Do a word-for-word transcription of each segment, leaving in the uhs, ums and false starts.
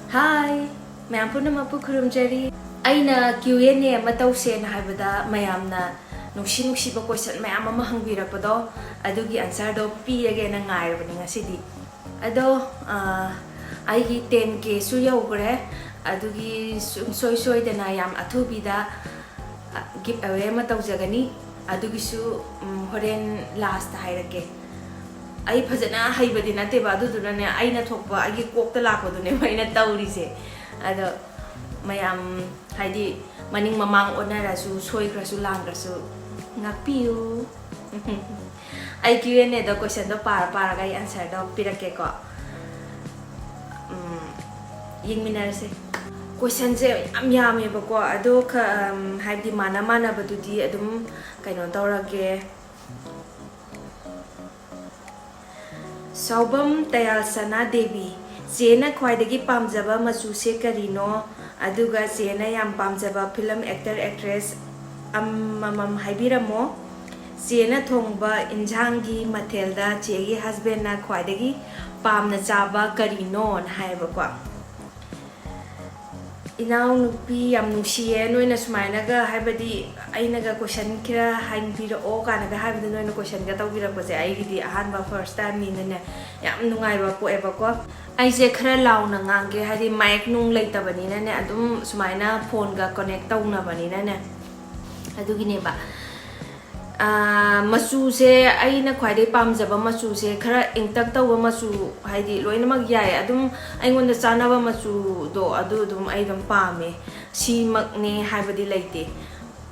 Hi, ꯃꯌꯥꯝ ꯄꯨꯝꯅꯃꯛꯄꯨ ꯈꯨꯔꯨꯝꯖꯔꯤ꯫ ꯑꯩꯅ Q and A ꯑꯃ ꯇꯧꯁꯦꯅ ꯍꯥꯏꯕꯗ ꯃꯌꯥꯝꯅ ꯅꯨꯡꯁꯤ ꯅꯨꯡꯁꯤꯕ question ꯃꯌꯥꯝ ꯑꯃ ꯍꯪꯕꯤꯔꯛꯄꯗꯣ, ꯑꯗꯨꯒꯤ answerꯗꯣ ꯄꯤꯔꯒꯦꯅ ꯉꯥꯏꯔꯕꯅꯤ ꯉꯁꯤꯗꯤ꯫ ꯑꯗꯣ, ꯑ, ꯑꯩꯒꯤ ten Kꯁꯨ ꯌꯧꯈ꯭ꯔꯦ꯫ ꯑꯗꯨꯒꯤ ꯁꯨꯡꯁꯣꯏ ꯁꯣꯏꯗꯅ ꯌꯥꯝ ꯑꯊꯨꯕꯤꯗ, ꯑ, giveaway ꯑꯃ ꯇꯧꯖꯒꯅꯤ꯫ ꯑꯗꯨꯒꯤꯁꯨ, ꯎꯝ, ꯍꯣꯔꯦꯟ lastꯇ ꯍꯥꯏꯔꯛꯀꯦ꯫ ꯑꯩ ꯐꯖꯅ ꯍꯩꯕꯗꯤ ꯅꯠꯇꯦꯕ, ꯑꯗꯨꯗꯨꯅꯅꯦ, ꯑꯩꯅ ꯊꯣꯛꯄ ꯑꯩꯒꯤ ꯀꯣꯛꯇ ꯂꯥꯛꯄꯗꯨꯅꯦꯕ ꯑꯩꯅ ꯇꯧꯔꯤꯁꯦ꯫ ꯑꯗꯣ ꯃꯌꯥꯝ, ꯍꯥꯏꯗꯤ, ꯃꯅꯤꯡ ꯃꯃꯥꯡ ꯑꯣꯟꯅꯔꯁꯨ, ꯁꯣꯏꯈ꯭ꯔꯁꯨ ꯂꯥꯟꯈ꯭ꯔꯁꯨ ꯉꯥꯛꯄꯤꯌꯨ꯫ ꯑꯩ Q and Aꯗ questionꯗꯣ ꯄꯥꯔ ꯄꯥꯔꯒ ꯑꯩ answerꯗꯣ ꯄꯤꯔꯛꯀꯦꯀꯣ꯫ ꯎꯝ, ꯌꯦꯡꯃꯤꯟꯅꯔꯁꯦ꯫ Questionꯁꯦ ꯌꯥꯝ ꯌꯥꯝꯃꯦꯕꯀꯣ, ꯑꯗꯣ ꯈ-, ꯎꯝ, ꯍꯥꯏꯕꯗꯤ ꯃꯥꯟꯅ ꯃꯥꯟꯅꯕꯗꯨꯗꯤ ꯑꯗꯨꯝ ꯀꯩꯅꯣ ꯇꯧꯔꯒꯦ꯫ ꯁꯥꯎꯕꯝ ꯇꯌꯥꯜꯁꯅꯥ ꯗꯦꯕꯤ, ꯆꯦꯅ ꯈ꯭ꯋꯥꯏꯗꯒꯤ ꯄꯥꯝꯖꯕ ꯃꯆꯨꯁꯦ ꯀꯔꯤꯅꯣ? ꯑꯗꯨꯒ ꯆꯦꯅ ꯌꯥꯝ ꯄꯥꯝꯖꯕ film actor actress ꯑꯃꯃꯝ ꯍꯥꯏꯕꯤꯔꯝꯃꯣ꯫ ꯆꯦꯅ ꯊꯣꯡꯕ ꯏꯟꯖꯥꯡꯒꯤ ꯃꯊꯦꯜꯗ ꯆꯦꯒꯤ husbandꯅ ꯈ꯭ꯋꯥꯏꯗꯒꯤ ꯄꯥꯝꯅ ꯆꯥꯕ ꯀꯔꯤꯅꯣꯅ ꯍꯥꯏꯌꯦꯕꯀꯣ꯫ ꯏꯅꯥꯎꯅꯨꯄꯤ, ꯌꯥꯝ ꯅꯨꯡꯁꯤꯌꯦ ꯅꯣꯏꯅ ꯁꯨꯃꯥꯏꯅꯒ, ꯍꯥꯏꯕꯗꯤ ꯑꯩꯅꯒ question ꯈꯔ ꯍꯪꯕꯤꯔꯛꯑꯣ ꯀꯥꯏꯅꯒ ꯍꯥꯏꯕꯗ ꯅꯣꯏꯅ questionꯒ ꯇꯧꯕꯤꯔꯛꯄꯁꯦ ꯑꯩꯒꯤꯗꯤ ꯑꯍꯥꯟꯕ, first timeꯅꯤꯅꯅꯦ, ꯌꯥꯝ ꯅꯨꯡꯉꯥꯏꯕ ꯄꯣꯛꯑꯦꯕꯀꯣ꯫ ꯑꯩꯁꯦ ꯈꯔ ꯂꯥꯎꯅ ꯉꯥꯡꯒꯦ, ꯍꯥꯏꯗꯤ mic ꯅꯨꯡ ꯂꯩꯇꯕꯅꯤꯅꯅꯦ, ꯑꯗꯨꯝ ꯁꯨꯃꯥꯏꯅ phoneꯒ connect ꯇꯧꯅꯕꯅꯤꯅꯅꯦ, ꯑꯗꯨꯒꯤꯅꯦꯕ꯫ ꯑꯥ, ꯃꯆꯨꯁꯦ ꯑꯩꯅ ꯈ꯭ꯋꯥꯏꯗꯩ ꯄꯥꯝꯖꯕ ꯃꯆꯨꯁꯦ ꯈꯔ ꯏꯪꯇꯛ ꯇꯧꯕ ꯃꯆꯨ, ꯍꯥꯏꯗꯤ ꯂꯣꯏꯅꯃꯛ ꯌꯥꯏ, ꯑꯗꯨꯝ ꯑꯩꯉꯣꯟꯗ ꯆꯥꯟꯅꯕ ꯃꯆꯨꯗꯣ ꯑꯗꯨ ꯑꯗꯨꯝ ꯑꯩ ꯑꯗꯨꯝ ꯄꯥꯝꯃꯦ꯫ ꯁꯤꯃꯛꯅꯦ ꯍꯥꯏꯕꯗꯤ ꯂꯩꯇꯦ꯫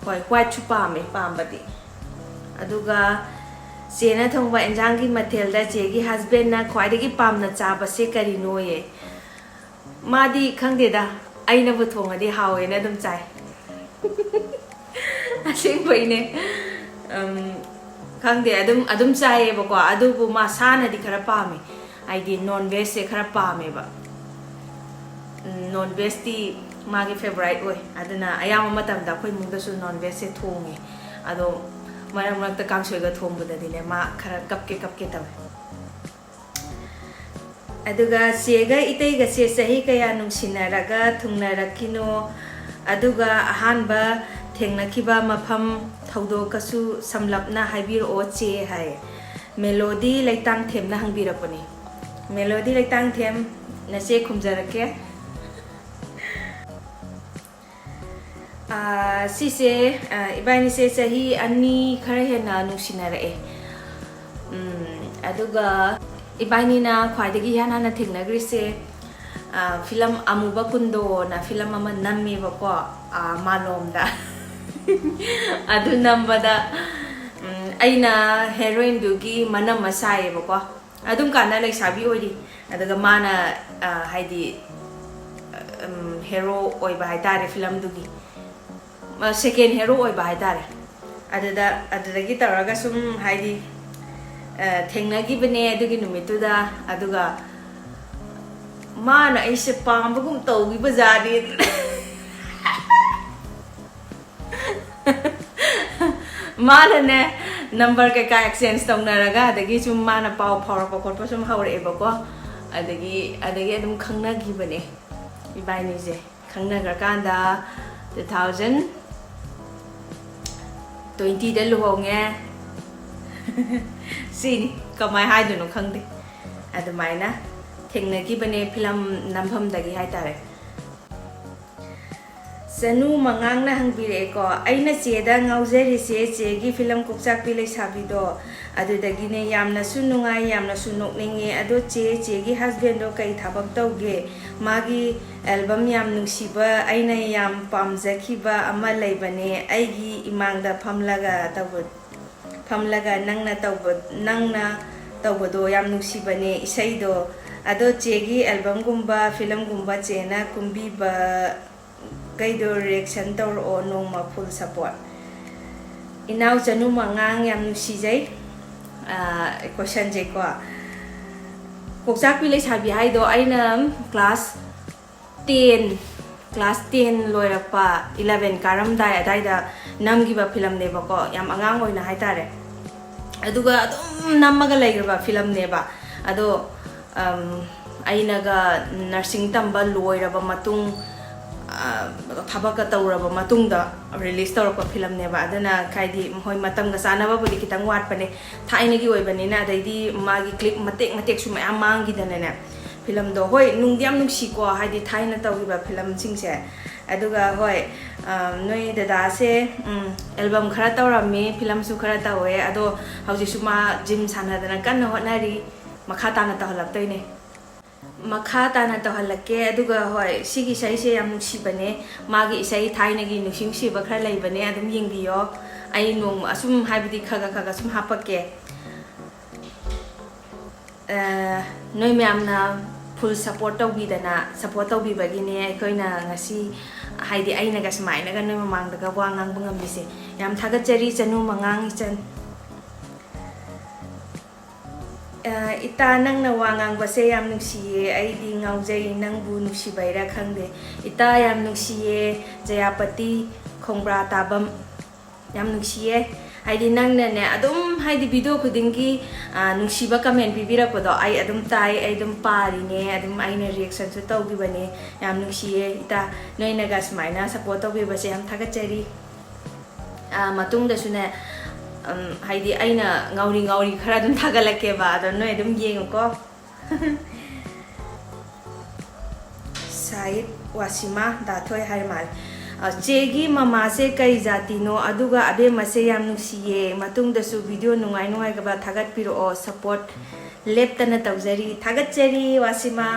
ꯍꯣꯏ, whiteꯁꯨ ꯄꯥꯝꯃꯦ ꯄꯥꯝꯕꯗꯤ꯫ ꯑꯗꯨꯒ ꯆꯦꯅ ꯊꯣꯡꯕ ꯏꯟꯖꯥꯡꯒꯤ ꯃꯊꯦꯜꯗ ꯆꯦꯒꯤ husbandꯅ ꯈ꯭ꯋꯥꯏꯗꯒꯤ ꯄꯥꯝꯅ ꯆꯥꯕꯁꯦ ꯀꯔꯤꯅꯣꯌꯦ? ꯃꯥꯗꯤ ꯈꯪꯗꯦꯗ, ꯑꯩꯅꯕꯨ ꯊꯣꯡꯉꯗꯤ ꯍꯥꯎꯋꯦꯅ ꯑꯗꯨꯝ ꯆꯥꯏ꯫ ꯑꯁꯦꯡꯕꯩꯅꯦ꯫ ꯎꯝ, ꯈꯪꯗꯦ, ꯑꯗꯨꯝ, ꯑꯗꯨꯝ ꯆꯥꯏꯌꯦꯕꯀꯣ, ꯑꯗꯨꯕꯨ ꯃꯥ ꯁꯥꯅꯗꯤ ꯈꯔ ꯄꯥꯝꯃꯦ, ꯍꯥꯏꯗꯤ non vegꯁꯦ ꯈꯔ ꯄꯥꯝꯃꯦꯕ꯫ ꯎꯝ, non vegꯇꯤ ꯃꯥꯒꯤ favourite ꯑꯣꯏ, ꯑꯗꯨꯅ ꯑꯌꯥꯝꯕ ꯃꯇꯝꯗ ꯑꯩꯈꯣꯏ ꯏꯃꯨꯡꯗꯁꯨ non vegꯁꯦ ꯊꯣꯡꯉꯦ꯫ ꯑꯗꯣ ꯃꯔꯛ ꯃꯔꯛꯇ ꯀꯥꯡꯁꯣꯏꯒ ꯊꯣꯡꯕꯗꯗꯤꯅꯦ, ꯃꯥ ꯈꯔ ꯀꯞꯀꯦ ꯀꯞꯀꯦ ꯇꯧꯋꯦ꯫ ꯑꯗꯨꯒ ꯆꯦꯒ ꯏꯇꯩꯒꯁꯦ ꯆꯍꯤ ꯀꯌꯥ ꯅꯨꯡꯁꯤꯅꯔꯒ ꯊꯨꯡꯅꯔꯛꯈꯤꯅꯣ? ꯑꯗꯨꯒ ꯑꯍꯥꯟꯕ ꯊꯦꯡꯅꯈꯤꯕ ꯃꯐꯝ ꯊꯧꯗꯣꯛꯀꯁꯨ ꯁꯝꯂꯞꯅ ꯍꯥꯏꯕꯤꯔꯛꯑꯣ ꯆꯦ ꯍꯥꯏ꯫ ꯃꯦꯂꯣꯗꯤ ꯂꯩꯇꯥꯡꯊꯦꯝꯅ ꯍꯪꯕꯤꯔꯛꯄꯅꯤ꯫ ꯃꯦꯂꯣꯗꯤ ꯂꯩꯇꯥꯡꯊꯦꯝ, ꯅꯆꯦ ꯈꯨꯝꯖꯔꯛꯀꯦ꯫ ꯑꯥ, ꯁꯤꯁꯦ, ꯑꯥ, ꯏꯕꯥꯅꯤꯁꯦ ꯆꯍꯤ ꯑꯅꯤ ꯈꯔ ꯍꯦꯟꯅ ꯅꯨꯡꯁꯤꯅꯔꯛꯑꯦ꯫ ꯎꯝ, ꯑꯗꯨꯒ ꯏꯕꯥꯅꯤꯅ ꯈ꯭ꯋꯥꯏꯗꯒꯤ ꯏꯍꯥꯟ ꯍꯥꯟꯅ ꯊꯦꯡꯅꯈ꯭ꯔꯤꯁꯦ, ꯑꯥ, ꯐꯤꯂꯝ ꯑꯃꯨꯕ ꯀꯨꯟꯗꯣꯅ ꯐꯤꯂꯝ ꯑꯃ ꯅꯝꯃꯦꯕꯀꯣ, ꯑꯥ, ꯃꯥꯂꯣꯝꯗ꯫ ꯑꯗꯨ ꯅꯝꯕꯗ, ꯎꯝ, ꯑꯩꯅ ꯍꯦꯔꯣꯏꯟꯗꯨꯒꯤ ꯃꯅꯝ ꯑꯃ ꯁꯥꯏꯌꯦꯕꯀꯣ꯫ ꯑꯗꯨꯝ ꯀꯥꯟꯗ ꯂꯩꯁꯥꯕꯤ ꯑꯣꯏꯔꯤ꯫ ꯑꯗꯨꯒ ꯃꯥꯅ, ꯑ, ꯍꯥꯏꯗꯤ, ꯎꯝ, ꯍꯦꯔꯣ ꯑꯣꯏꯕ ꯍꯥꯏꯇꯥꯔꯦ ꯐꯤꯂꯝꯗꯨꯒꯤ꯫ ꯑ, ꯁꯦꯀꯦꯟ ꯍꯦꯔꯣ ꯑꯣꯏꯕ ꯍꯥꯏꯇꯥꯔꯦ꯫ ꯑꯗꯨꯗ, ꯑꯗꯨꯗꯒꯤ ꯇꯧꯔꯒ ꯁꯨꯝ ꯍꯥꯏꯗꯤ, ꯑ, ꯊꯦꯡꯅꯈꯤꯕꯅꯦ ꯑꯗꯨꯒꯤ ꯅꯨꯃꯤꯠꯇꯨꯗ꯫ ꯑꯗꯨꯒ ꯃꯥꯅ ꯑꯩꯁꯦ ꯄꯥꯝꯕꯒꯨꯝ ꯇꯧꯈꯤꯕ ꯖꯥꯠꯅꯤ꯫ ꯃꯥꯅꯅꯦ, ꯅꯝꯕꯔ ꯀꯩꯀꯥ ꯑꯦꯛꯁꯆꯦꯟꯖ ꯇꯧꯅꯔꯒ, ꯑꯗꯒꯤ ꯁꯨꯝ ꯃꯥꯅ ꯄꯥꯎ ꯐꯥꯎꯔꯛꯄ ꯈꯣꯠꯄ ꯁꯨꯝ ꯍꯧꯔꯛꯑꯦꯕꯀꯣ꯫ ꯑꯗꯒꯤ, ꯑꯗꯒꯤ ꯑꯗꯨꯝ ꯈꯪꯅꯈꯤꯕꯅꯦ ꯏꯕꯥꯅꯤꯁꯦ꯫ ꯈꯪꯅꯈ꯭ꯔꯀꯥꯟꯗ two thousand twenty ꯗ ꯂꯨꯍꯣꯡꯉꯦ꯫ ꯁꯤꯅꯤ, ꯀꯃꯥꯏ ꯍꯥꯏꯗꯣꯏꯅꯣ ꯈꯪꯗꯦ꯫ ꯑꯗꯨꯃꯥꯏꯅ ꯊꯦꯡꯅꯈꯤꯕꯅꯦ ꯐꯤꯂꯝ ꯅꯝꯐꯝꯗꯒꯤ ꯍꯥꯏꯇꯥꯔꯦ꯫ ꯆꯅꯨ ꯃꯉꯥꯡꯅ ꯍꯪꯕꯤꯔꯛꯑꯦꯀꯣ, "ꯑꯩꯅ ꯆꯦꯗ ꯉꯥꯎꯖꯔꯤꯁꯦ ꯆꯦꯒꯤ ꯐꯤꯂꯝ ꯀꯣꯛꯆꯥꯛꯄꯤ ꯂꯩꯁꯥꯕꯤꯗꯣ, ꯑꯗꯨꯗꯒꯤꯅꯦ꯫ ꯌꯥꯝꯅꯁꯨ ꯅꯨꯡꯉꯥꯏ, ꯌꯥꯝꯅꯁꯨ ꯅꯣꯛꯅꯤꯡꯉꯦ꯫ ꯑꯗꯣ ꯆꯦ, ꯆꯦꯒꯤ ꯍꯁꯕꯦꯟꯗꯣ ꯀꯩ ꯊꯕꯛ ꯇꯧꯒꯦ? ꯃꯥꯒꯤ ꯑꯦꯜꯕꯝ ꯌꯥꯝ ꯅꯨꯡꯁꯤꯕ, ꯑꯩꯅ ꯌꯥꯝ ꯄꯥꯝꯖꯈꯤꯕ ꯑꯃ ꯂꯩꯕꯅꯦ, ꯑꯩꯒꯤ ꯏꯃꯥꯡꯗ ꯐꯝꯂꯒ ꯇꯧꯕ, ꯐꯝꯂꯒ ꯅꯪꯅ ꯇꯧꯕ, ꯅꯪꯅ ꯇꯧꯕꯗꯣ ꯌꯥꯝ ꯅꯨꯡꯁꯤꯕꯅꯦ ꯏꯁꯩꯗꯣ꯫ ꯑꯗꯣ ꯆꯦꯒꯤ ꯑꯦꯜꯕꯝꯒꯨꯝꯕ, ꯐꯤꯂꯝꯒꯨꯝꯕ ꯆꯦꯅ ꯀꯨꯝꯕꯤꯕ ꯒꯩꯗꯣ ꯔꯤꯌꯦꯛꯁꯟ ꯇꯧꯔꯛꯑꯣ ꯅꯣꯡꯃ, ꯐꯨꯜ ꯁꯄꯣꯔꯠ"꯫ ꯏꯅꯥꯎ ꯆꯅꯨ ꯃꯉꯥꯡ ꯌꯥꯝ ꯅꯨꯡꯁꯤꯖꯩ꯫ ꯑꯥ, ꯀꯣꯏꯁꯟꯁꯦꯀꯣ, ꯀꯣꯛꯆꯥꯛꯄꯤ ꯂꯩꯁꯥꯕꯤ ꯍꯥꯏꯗꯣ ꯑꯩꯅ ꯀ꯭ꯂꯥꯁ ꯇꯦꯟ, ꯀ꯭ꯂꯥꯁ ꯇꯦꯟ ꯂꯣꯏꯔꯛꯄ, ꯏꯂꯚꯦꯟ ꯀꯥꯔꯝꯗꯥꯏ ꯑꯗꯥꯏꯗ ꯅꯝꯈꯤꯕ ꯐꯤꯂꯝꯅꯦꯕꯀꯣ, ꯌꯥꯝ ꯑꯉꯥꯡ ꯑꯣꯏꯅ ꯍꯥꯏꯇꯥꯔꯦ꯫ ꯑꯗꯨꯒ ꯑꯗꯨꯝ ꯅꯝꯃꯒ ꯂꯩꯈ꯭ꯔꯕ ꯐꯤꯂꯝꯅꯦꯕ꯫ ꯑꯗꯣ, ꯑꯩꯅꯒ ꯅꯔꯁꯤꯡ ꯇꯝꯕ ꯂꯣꯏꯔꯕ ꯃꯇꯨꯡ, ꯊꯕꯛꯀ ꯇꯧꯔꯕ ꯃꯇꯨꯡꯗ ꯔꯤꯂꯤꯁ ꯇꯧꯔꯛꯄ ꯐꯤꯂꯝꯅꯦꯕ꯫ ꯑꯗꯨꯅ ꯍꯥꯏꯗꯤ ꯃꯈꯣꯏ ꯃꯇꯝꯒ ꯆꯥꯟꯅꯕꯕꯨꯗꯤ ꯈꯤꯇꯪ ꯋꯥꯠꯄꯅꯦ, ꯊꯥꯏꯅꯒꯤ ꯑꯣꯏꯕꯅꯤꯅ꯫ ꯑꯗꯩꯗꯤ ꯃꯥꯒꯤ ꯀ꯭ꯂꯤꯞ ꯃꯇꯦꯛ ꯃꯇꯦꯛꯁꯨ ꯃꯌꯥꯝ ꯃꯥꯡꯈꯤꯗꯅꯅꯦ꯫ ꯐꯤꯂꯝꯗꯣ, ꯍꯣꯏ, ꯅꯨꯡꯗꯤ ꯌꯥꯝ ꯅꯨꯡꯁꯤꯀꯣ, ꯍꯥꯏꯗꯤ ꯊꯥꯏꯅ ꯇꯧꯈꯤꯕ ꯐꯤꯂꯝꯁꯤꯡꯁꯦ꯫ ꯑꯗꯨꯒ, ꯍꯣꯏ, ꯅꯣꯏ ꯗꯗꯥꯁꯦ ꯑꯦꯜꯕꯝ ꯈꯔ ꯇꯧꯔꯝꯃꯤ, ꯐꯤꯂꯝꯁꯨ ꯈꯔ ꯇꯧꯋꯦ꯫ ꯑꯗꯣ ꯍꯧꯖꯤꯛꯁꯨ ꯃꯥ ꯖꯤꯝ ꯁꯥꯟꯅꯗꯅ ꯀꯟꯅ ꯍꯣꯠꯅꯔꯤ꯫ ꯃꯈꯥ ꯇꯥꯅ ꯇꯧꯍꯜꯂꯛꯇꯣꯏꯅꯦ꯫ ꯃꯈꯥ ꯇꯥꯅ ꯇꯧꯍꯜꯂꯛꯀꯦ꯫ ꯑꯗꯨꯒ, ꯍꯣꯏ, ꯁꯤꯒꯤ ꯏꯁꯩꯁꯦ ꯌꯥꯝ ꯅꯨꯡꯁꯤꯕꯅꯦ꯫ ꯃꯥꯒꯤ ꯏꯁꯩ ꯊꯥꯏꯅꯒꯤ ꯅꯨꯡꯁꯤ ꯅꯨꯡꯁꯤꯕ ꯈꯔ ꯂꯩꯕꯅꯦ, ꯑꯗꯨꯝ ꯌꯦꯡꯕꯤꯌꯣ꯫ ꯑꯩ ꯅꯣꯡꯃ ꯑꯁꯨꯝ, ꯍꯥꯏꯕꯗꯤ, ꯈꯒ ꯈꯒ ꯁꯨꯝ ꯍꯥꯞꯄꯛꯀꯦ꯫ ꯅꯣꯏ ꯃꯌꯥꯝꯅ ꯐꯨꯜ ꯁꯞꯄꯣꯔꯠ ꯇꯧꯕꯤꯗꯅ, ꯁꯞꯄꯣꯔꯠ ꯇꯧꯕꯤꯕꯒꯤꯅꯦ ꯑꯩꯈꯣꯏꯅ ꯉꯁꯤ, ꯍꯥꯏꯗꯤ, ꯑꯩꯅꯒ ꯁꯨꯃꯥꯏꯅꯒ ꯅꯣꯏ ꯃꯃꯥꯡꯗꯒ ꯋꯥ ꯉꯥꯡꯕ ꯉꯝꯃꯤꯁꯦ꯫ ꯌꯥꯝ ꯊꯥꯒꯠꯆꯔꯤ, ꯆꯅꯨ ꯃꯉꯥꯡ ꯏꯆꯟ꯫ ꯏꯇꯥ, ꯅꯪꯅ ꯋꯥ ꯉꯥꯡꯕꯁꯦ ꯌꯥꯝ ꯅꯨꯡꯁꯤꯌꯦ꯫ ꯑꯩꯗꯤ ꯉꯥꯎꯖꯩ, ꯅꯪꯕꯨ ꯅꯨꯡꯁꯤꯕꯩꯔꯥ ꯈꯪꯗꯦ꯫ ꯏꯇꯥ, ꯌꯥꯝ ꯅꯨꯡꯁꯤꯌꯦ꯫ ꯖꯌꯥꯄꯇꯤ, ꯈꯣꯡꯕ꯭ꯔꯥ ꯇꯥꯕꯝ, ꯌꯥꯝ ꯅꯨꯡꯁꯤꯌꯦ꯫ ꯍꯥꯏꯗꯤ ꯅꯪꯅꯅꯦ, ꯑꯗꯨꯝ, ꯍꯥꯏꯗꯤ, ꯚꯤꯗꯤꯑꯣ ꯈꯨꯗꯤꯡꯒꯤ ꯅꯨꯡꯁꯤꯕ ꯀꯃꯦꯟ ꯄꯤꯕꯤꯔꯛꯄꯗꯣ ꯑꯩ ꯑꯗꯨꯝ ꯇꯥꯏ, ꯑꯩ ꯑꯗꯨꯝ ꯄꯥꯔꯤꯅꯦ, ꯑꯗꯨꯝ ꯑꯩꯅ ꯔꯤꯌꯦꯛꯁꯟꯁꯨ ꯇꯧꯈꯤꯕꯅꯦ꯫ ꯌꯥꯝ ꯅꯨꯡꯁꯤꯌꯦ ꯏꯇꯥ, ꯅꯣꯏꯅꯒ ꯁꯨꯃꯥꯏꯅ ꯁꯞꯄꯣꯔꯠ ꯇꯧꯕꯤꯕꯁꯦ ꯌꯥꯝ ꯊꯥꯒꯠꯆꯔꯤ꯫ ꯃꯇꯨꯡꯗꯁꯨꯅꯦ, ꯍꯥꯏꯗꯤ, ꯑꯩꯅ ꯉꯥꯎꯔꯤ ꯉꯥꯎꯔꯤ ꯈꯔ ꯑꯗꯨꯝ ꯊꯥꯒꯠꯂꯛꯀꯦꯕ, ꯑꯗꯣ ꯅꯣꯏ ꯑꯗꯨꯝ ꯌꯦꯡꯉꯨꯀꯣ꯫ ꯁꯥꯏꯠ ꯋꯥꯁꯤꯃꯥ ꯗꯥꯊꯣꯏ ꯍꯥꯏꯔ ꯃꯥꯜꯂꯦ꯫ ꯆꯦꯒꯤ ꯃꯃꯥꯁꯦ ꯀꯩ ꯖꯥꯇꯤꯅꯣ? ꯑꯗꯨꯒ ꯑꯕꯦꯝꯃꯁꯦ ꯌꯥꯝ ꯅꯨꯡꯁꯤꯌꯦ꯫ ꯃꯇꯨꯡꯗꯁꯨ ꯚꯤꯗꯤꯑꯣ ꯅꯨꯡꯉꯥꯏ ꯅꯨꯡꯉꯥꯏꯒꯕ ꯊꯥꯒꯠꯄꯤꯔꯛꯑꯣ꯫ ꯁꯞꯄꯣꯔꯠ ꯂꯦꯞꯇꯅ ꯇꯧꯖꯔꯤ꯫ ꯊꯥꯒꯠꯆꯔꯤ ꯋꯥꯁꯤꯃꯥ꯫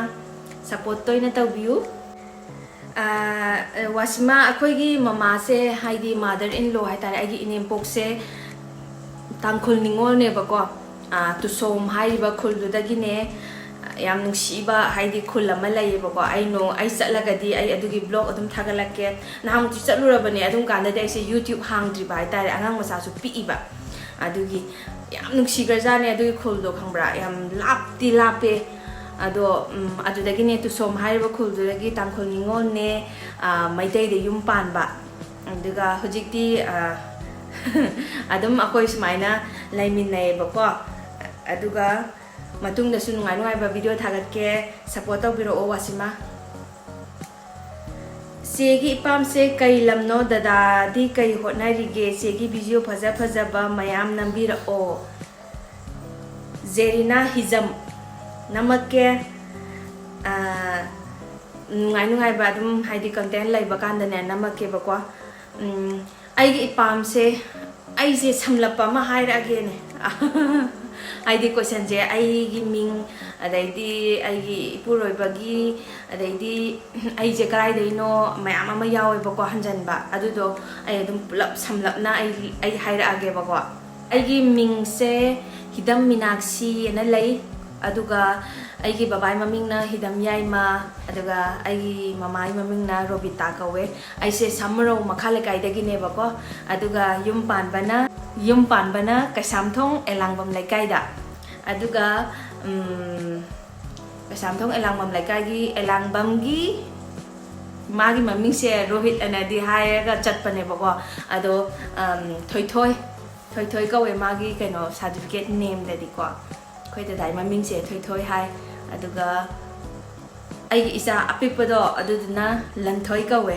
ꯁꯞꯄꯣꯔꯠ ꯇꯣꯏꯅ ꯇꯧꯕꯤꯌꯨ꯫ ꯋꯥꯁꯤꯃꯥ, ꯑꯩꯈꯣꯏꯒꯤ ꯃꯃꯥꯁꯦ, ꯍꯥꯏꯗꯤ mother in law ꯍꯥꯏꯇꯥꯔꯦ, ꯑꯩꯒꯤ ꯏꯅꯦꯝꯄꯣꯛꯁꯦ ꯇꯥꯡꯈꯨꯜ ꯅꯤꯉꯣꯜꯅꯦꯕꯀꯣ꯫ ꯇꯨꯁꯣꯝ ꯍꯥꯏꯔꯤꯕ ꯈꯨꯜꯗꯨꯗꯒꯤꯅꯦ꯫ ꯌꯥꯝ ꯅꯨꯡꯁꯤꯕ, ꯍꯥꯏꯗꯤ, ꯈꯨꯜ ꯑꯃ ꯂꯩꯌꯦꯕꯀꯣ꯫ ꯑꯩ ꯅꯣ-, ꯑꯩ ꯆꯠꯂꯒꯗꯤ ꯑꯩ ꯑꯗꯨꯒꯤ ꯕ꯭ꯂꯣꯛ ꯑꯗꯨꯝ ꯊꯥꯒꯠꯂꯛꯀꯦ꯫ ꯅꯍꯥꯟꯃꯨꯛꯇꯤ ꯆꯠꯂꯨꯔꯕꯅꯦ, ꯑꯗꯨꯝ ꯀꯥꯟꯗꯗꯤ ꯑꯩꯁꯦ ꯌꯨꯇ꯭ꯌꯨꯕ ꯍꯥꯡꯗ꯭ꯔꯤꯕ ꯍꯥꯏꯇꯥꯔꯦ, ꯑꯉꯥꯡ ꯃꯆꯥꯁꯨ ꯄꯤꯛꯏꯕ꯫ ꯑꯗꯨꯒꯤ ꯌꯥꯝ ꯅꯨꯡꯁꯤꯈ꯭ꯔꯖꯥꯠꯅꯦ ꯑꯗꯨꯒꯤ ꯈꯨꯜꯗꯣ, ꯈꯪꯕ꯭ꯔꯥ? ꯌꯥꯝ ꯂꯥꯞꯇꯤ ꯂꯥꯞꯄꯦ꯫ ꯑꯗꯣ, ꯎꯝ, ꯑꯗꯨꯗꯒꯤꯅꯦ, ꯇꯨꯁꯣꯝ ꯍꯥꯏꯔꯤꯕ ꯈꯨꯜꯗꯨꯗꯒꯤ ꯇꯥꯡꯈꯨꯜ ꯅꯤꯉꯣꯜꯅꯦ, ꯃꯩꯇꯩꯗ ꯌꯨꯝ ꯄꯥꯟꯕ꯫ ꯑꯗꯨꯒ ꯍꯧꯖꯤꯛꯇꯤ ꯑꯗꯨꯝ ꯑꯩꯈꯣꯏ ꯁꯨꯃꯥꯏꯅ ꯂꯩꯃꯤꯟꯅꯩꯌꯦꯕꯀꯣ꯫ ꯑꯗꯨꯒ ꯃꯇꯨꯡꯗꯁꯨ ꯅꯨꯡꯉꯥꯏ ꯅꯨꯡꯉꯥꯏꯕ video ꯊꯥꯒꯠꯀꯦ꯫ Support ꯇꯧꯕꯤꯔꯛꯑꯣ ꯋꯥꯁꯤꯃ꯫ ꯆꯦꯒꯤ ꯏꯄꯥꯝꯁꯦ ꯀꯩ ꯂꯝꯅꯣ? ꯗꯗꯥꯗꯤ ꯀꯩ ꯍꯣꯠꯅꯔꯤꯒꯦ? ꯆꯦꯒꯤ video ꯐꯖ ꯐꯖꯕ ꯃꯌꯥꯝ ꯅꯝꯕꯤꯔꯛꯑꯣ꯫ ꯖꯦꯔꯤꯅꯥ ꯍꯤꯖꯝ ꯅꯝꯃꯛꯀꯦ꯫ ꯑꯥ, ꯅꯨꯡꯉꯥꯏ ꯅꯨꯡꯉꯥꯏꯕ ꯑꯗꯨꯝ, ꯍꯥꯏꯗꯤ, content ꯂꯩꯕ ꯀꯥꯟꯗꯅꯦ ꯅꯝꯃꯛꯀꯦꯕꯀꯣ꯫ ꯎꯝ, ꯑꯩꯒꯤ ꯏꯄꯥꯝꯁꯦ, ꯑꯩꯁꯦ ꯁꯝꯂꯞꯄ ꯑꯃ ꯍꯥꯏꯔꯛꯑꯒꯦꯅꯦ꯫ ꯍꯥꯏꯗꯤ, questionꯁꯦ ꯑꯩꯒꯤ ꯃꯤꯡ, ꯑꯗꯩꯗꯤ ꯑꯩꯒꯤ ꯏꯄꯨꯔꯣꯏꯕꯒꯤ, ꯑꯗꯩꯗꯤ ꯑꯩꯁꯦ ꯀꯗꯥꯏꯗꯩꯅꯣ ꯃꯌꯥꯝ ꯑꯃ ꯌꯥꯎꯋꯦꯕꯀꯣ ꯍꯟꯖꯟꯕ꯫ ꯑꯗꯨꯗꯣ ꯑꯩ ꯑꯗꯨꯝ ꯄꯨꯂꯞ ꯁꯝꯂꯞꯅ ꯑꯩ, ꯑꯩ ꯍꯥꯏꯔꯛꯑꯒꯦꯕꯀꯣ꯫ ꯑꯩꯒꯤ ꯃꯤꯡꯁꯦ ꯍꯤꯗꯝ ꯃꯤꯅꯥꯛꯁꯤ ꯑꯅ ꯂꯩ꯫ ꯑꯗꯨꯒ ꯑꯩꯒꯤ ꯕꯕꯥꯏ ꯃꯃꯤꯡꯅ ꯍꯤꯗꯝ ꯌꯥꯏꯃ, ꯑꯗꯨꯒ ꯑꯩꯒꯤ ꯃꯃꯥꯒꯤ ꯃꯃꯤꯡꯅ ꯔꯣꯕꯤꯇꯥ ꯀꯧꯋꯦ꯫ ꯑꯩꯁꯦ ꯁꯥꯃꯨꯔꯧ ꯃꯈꯥ ꯂꯩꯀꯥꯏꯗꯒꯤꯅꯦꯕꯀꯣ꯫ ꯑꯗꯨꯒ ꯌꯨꯝ ꯄꯥꯟꯕꯅ, ꯌꯨꯝ ꯄꯥꯟꯕꯅ ꯀꯩꯁꯥꯝꯊꯣꯡ ꯑꯦꯂꯥꯡꯕꯝ ꯂꯩꯀꯥꯏꯗ꯫ ꯑꯗꯨꯒ, ꯎꯝ, ꯀꯩꯁꯥꯝꯊꯣꯡ ꯑꯦꯂꯥꯡꯕꯝ ꯂꯩꯀꯥꯏꯒꯤ, ꯑꯦꯂꯥꯡꯕꯝꯒꯤ, ꯃꯥꯒꯤ ꯃꯃꯤꯡꯁꯦ ꯔꯣꯍꯤꯠ ꯑꯅꯗꯤ ꯍꯥꯏꯔꯒ ꯆꯠꯄꯅꯦꯕꯀꯣ꯫ ꯑꯗꯣ, ꯎꯝ, ꯊꯣꯏꯊꯣꯏ, ꯊꯣꯏꯊꯣꯏ ꯀꯧꯋꯦ ꯃꯥꯒꯤ ꯀꯩꯅꯣ certificate nameꯗꯗꯤꯀꯣ꯫ ꯑꯩꯈꯣꯏ ꯗꯗꯥꯏ ꯃꯃꯤꯡꯁꯦ ꯊꯣꯏꯊꯣꯏ ꯍꯥꯏ꯫ ꯑꯗꯨꯒ ꯑꯩꯒꯤ ꯏꯆꯥ ꯑꯄꯤꯛꯄꯗꯣ ꯑꯗꯨꯗꯨꯅ ꯂꯟꯊꯣꯏ ꯀꯧꯋꯦ꯫